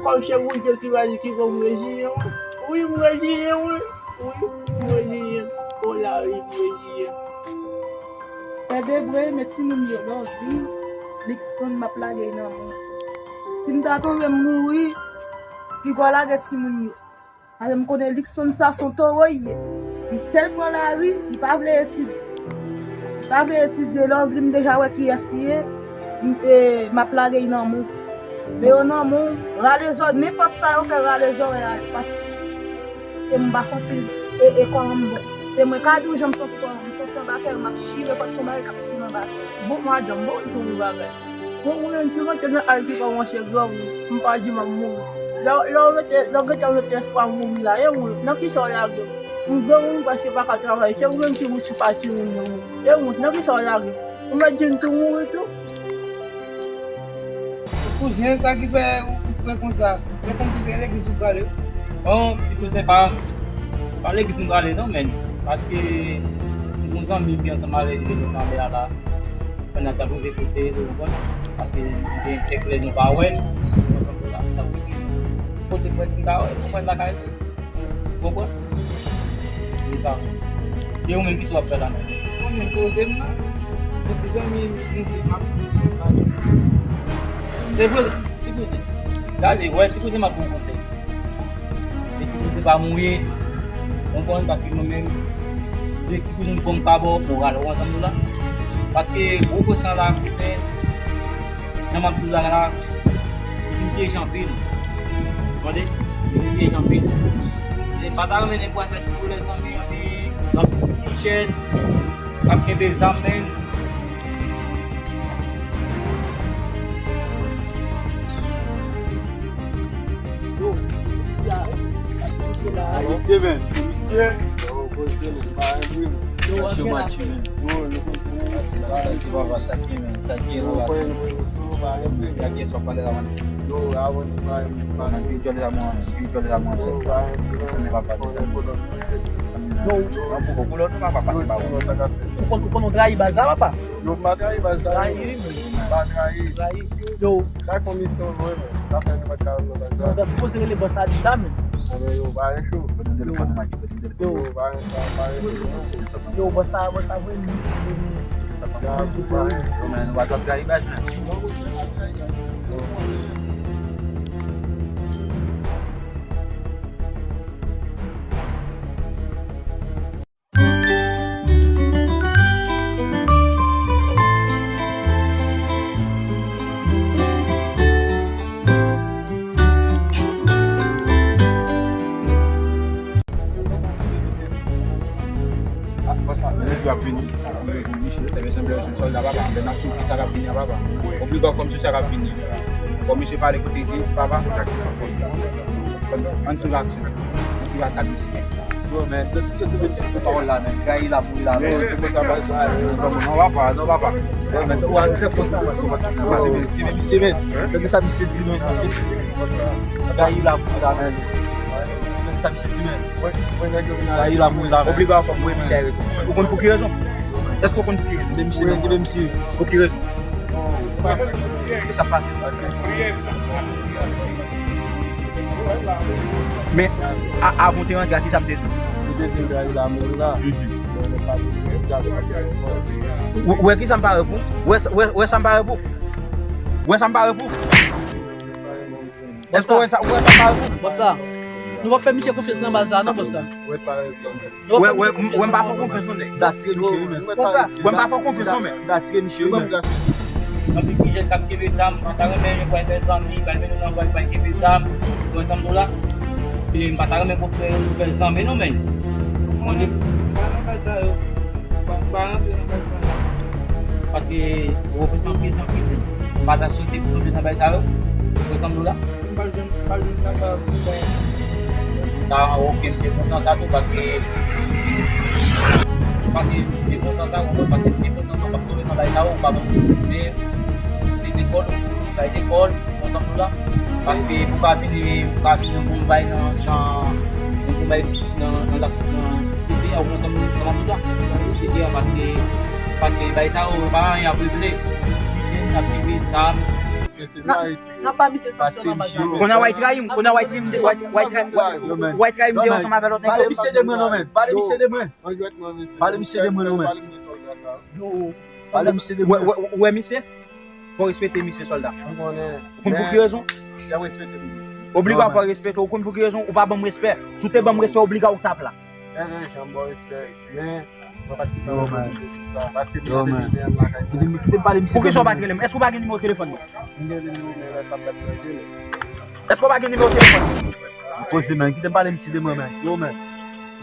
Kòm se Bondye ki ba li, ki fè m reziyen, wi. Wi, m reziyen, wi. Wi, m reziyen. O, lavi, m reziyen. Fè debway, men timoun yo, love li. Likson, m ap lage nan men w. Si m ta tonbe, m mouri, piga w lage timoun yo. Paske m konnen Likson sa se yon towo l ye. Li sèl pran lari, li pa vle etidye. Li pa vle etidye, lè w vle m deja wè kiyès li ye, m, e, m ap lage l nan men w. Men yo nan men w, rale zò, nenpòt sa yo fè, rale zòrèy a li, paske m pa santi, e, e, kòman m bon. Se mwen ka di w jan m santi kòman m, m santi anba kè m ap chire, kòm se yon bagay k ap chire anba kè m. Bon, madanm, bon, m di w yon bagay. Mwen, mwen menm, si mwen te nan aj ki kòmanse gran, m pa di m ap mouri. Lè, lè w mete, lè w gentan mete espwa mouri la, e ou, nan kisa w lage m? M granmoun, m prèske pa ka travay. Se ou menm ki mouri, se pa timoun yo mouri. E ou, nan kisa w lage m? Ou mèt di m tou mouri tou? Kouzen, sa ki fè ou, ou fre konsa? Se kòmsi se legliz ou prale. Bon, ti kouzen, pa, pa legliz m prale non, men. Paske se yon zanmi m ki ansanm avèk li, nou kanpe a la. Pandan n t ap rive kote, ou konprann? Paske gen kèk lè nou pa wè l. Kote prèske m ta wè l, ou konprann, lakay li. Ou konprann? Se sa. E ou menm, kisa w ap fè la menm? Mwen menm, poze m la. Yon ti zanmi m, m di m ap. Se vre, ti kouzen. Gade, wè, ti kouzen, m ap ba w konsèy. E ti kouzen pa mouye. Ou konprann? Paske mwen menm, se ti kouzen fò m pa ba w moral, ou konprann sa m di w la? Paske gwo kosyan la, kouzen, jan m ap di w la, la, li vin pyeje anpil. Tande? Li vin pyeje anpil. E pa ta renmen nenpòt fè ti koulè zanmi, anpi, anpi ti jèn, k ap kenbe zam, men. Misye, men. Misye. Yo, poze nou, pa antre nou. Yo, chache match, men. Yo, nou poze nou. Sa ki papa, sa ki, men. Sa ki, yo, papa. Konnen nou poze nou, pa antre. Ya ke sa pale la, man. Yo, avan nou pa antre. Man, ki jòl la, man. Ki jòl la, man. Yo, pa antre. Sa ne va pas de ça. Yo. Nan poko koulè nou papa pase ba ou. Ou konn, ou konn nou trayi baz la, papa? Yo, m pa trayi baz la. Trayi, wi, men. M pa trayi. Trayi. Yo. Sa komisyon, wi, men. Sa fè nou pa t ka nan baz la. Non, ta sipoze rele bòs la di sa, men. Anben, yo, pa gen cho. Yo. Yo, pa gen, pa, pa gen cho, non. Yo, bòs la, bòs la, vre, li. Ya, pa gen cho. Yo, men, nou pa t ap trayi baz, men. Non, wi, nou pa t ap trayi baz. Ah, bòs la, nèg yo ap vini. Ansanm yo vini, mesye. Ebyen, sanble yon sòlda, papa. Anben, n ap swiv kisa k ap vini a, papa. Obliga w fò m swiv sa k ap vini a. Fò misye pale kote li te ye, ti papa. Ann swiv aksyon. Ann swiv atak misye. Yo, men, tout, tout, tout, tout, tout pawòl la, men. Trayi la, mouri la, men. Se konsa, baz la, yo. Non, non, papa, non, papa. Yo, men, ou a, ou fè konsa, papa. Misye, men. Tande sa misye di, men, misye di. Trayi la, mouri la, men. Tande sa misye di, men. Trayi la, mouri la, men. Obliga w fò m wè misye a retou. Ou konn pou ki rezon? Èske ou konn pou ki rezon? Kite misye, men, kite misye. Pou ki rezon? E sa pa. Men, a, avan w te rantre a, kisa m te di w? Ou te di m trayi la, mouri la. Mhm. Ou, ou wè kisa m pare pou? Ou wè, wè, wè sa m pare pou? Ou wè sa m pare pou? Èske ou wè sa, ou wè sa m pare pou? Bòs la, nou p ap fè misye konfyans nan baz la, non, bòs la. Wè, wè, m, wè, m pa fè konfyans, non, nèg. M ta tire misye, wi, men. Wè, m pa fè konfyans, non, men. M ta tire misye, wi, men. Anpil ti jèn k ap kenbe zam, m pa ta renmen yo pral fè zanmi, pral mennen nan pral, pral kenbe zam, ou konprann sa m di w la? E m pa ta renmen pou fè, fè zanmi, non, men. Mwen, pa nan bagay sa yo. Pa, pa rantre nan bagay sa yo. Paske ou reprezante anpil zanmi, men. M pa ta swete pou nou nan bagay sa yo, ou konprann sa m di w la? M pa janm, m pa janm nan bagay pou fè. Ta, ok, m te kontan sa tou, paske, paske m te kontan sa, ou konprann, paske m te kontan sa, w p ap tonbe nan bagay sa yo, ou pa konn. Men, se lekòl, ou konn sa lekòl, ou konprann sa m di w la. Paske pou ka vini, pou ka vini yon bon bagay nan, nan, yon bon bagay nan, nan la, nan sosyete a, ou konprann sa m, sa m ap di w la, nan sosyete a, paske, paske bagay sa yo, pa anyen ap regle. Jèn ap kenbe zam. N ap ba misye sanksyon nan baz la. Kounye a w al trayi m, kounye a w al trayi m, w al trayi m, w al trayi m, w al trayi m, w al trayi m, w al trayi m, w al trayi m, w al trayi m. Pale misye de mwen non, men. Pale misye de mwen. Pale misye de mwen non, men. Pale misye de mwen non, men. Yo. Pale misye de mwen. Wè, wè, wè misye? Fò w respekte misye, sòlda. M konnen. Ou konn pou ki rezon? Obliga fò w respekte. Ou konn pou ki rezon? Ou pa ban m respè. Si w te ban m respè, obliga w t ap la. Enben, jan m ba w respè, men mwen pa t gen tan pou sa, paske m te demen lakay mwen. Kite m pale misye. Poukisa w pa t rele m? Èske w pa gen nimewo telefòn mwen? M gen nimewo, men lè sa m pa t rele. Èske w pa gen nimewo telefòn mwen? Poze, men, kite m pale misye de mwen, men. Yo, men.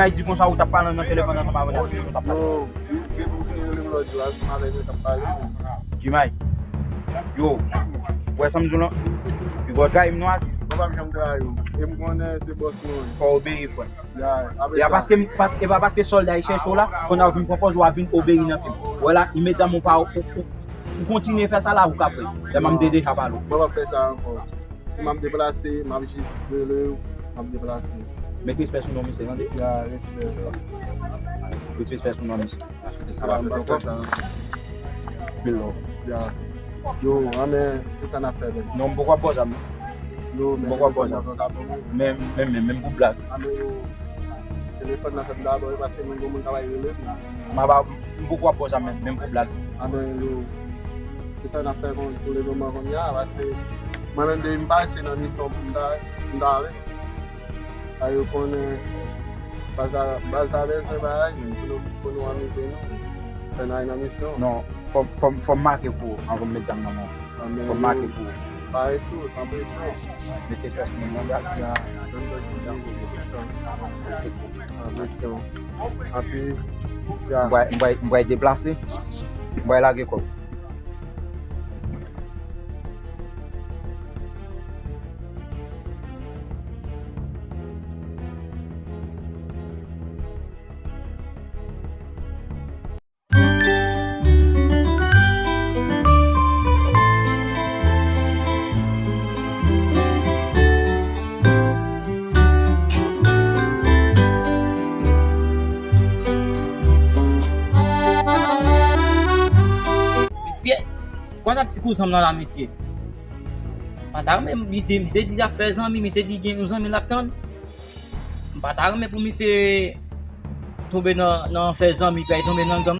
Jimay di konsa ou t ap pale nan telefòn ansanm avè l, ou t ap pale. Jimay. Yo. Ou wè sa m di w lan? Piga w trayi m non, Asis. Pap janm trayi w. E m konnen se bòs nou ye. Fò obeyi, frè. Ya, apre sa. Paske, paske, e pa paske sòlda yo chèche w la, kounye a w vin pran pòz, w a vin obeyi nan pye m. Wè la, imedyatman w pa, ou, ou, ou kontinye fè sa la, ou ka pran. Lè m ap deja pale w. Mwen p ap fè sa ankò. Si m ap deplase, m ap jis rele w, m ap deplase. Met respè sou non misye, tande? Ya, respè. Met respè sou non misye. Sa va fè ankò. Pil lò. Ya. Yo, anben, kisa n ap fè menm? Non, m poko ap bò zam, non. Yo, men m poko ap bò zam. Men, men, men, men pou blag. Anben, yo, telefòn nan fè m dabò, e paske moun, moun ka bay rele m. M ap, m poko ap bò zam menm, men pou blag. Anben, yo, kisa n ap fè kon, pou le moman kounye a, paske mwen menm depi m pati nan misyon pou m ta, pou m ta ale. Sa yo konnen baz la, baz la bezwen bagay, men pou nou, pou nou amize nou. Fè n al nan misyon. Non, fò, fò, fò m make kou anvan m met zam nan men w. Fò m make kou. Parèy tou, san presyon. Mete chèch mwen nan gaz. Ya, donn, donn, donn. San presyon. Anpi, ya. M pral, m pral, m pral deplase. M pral lage kò. Mesye, kòman ti kouzan m nan la, mesye? Pa ta renmen, li di, misye di l ap fè zanmi, misye di gen yon zanmi l ap tann. M pa ta renmen pou misye tonbe nan, nan fè zanmi, pa tonbe nan gang.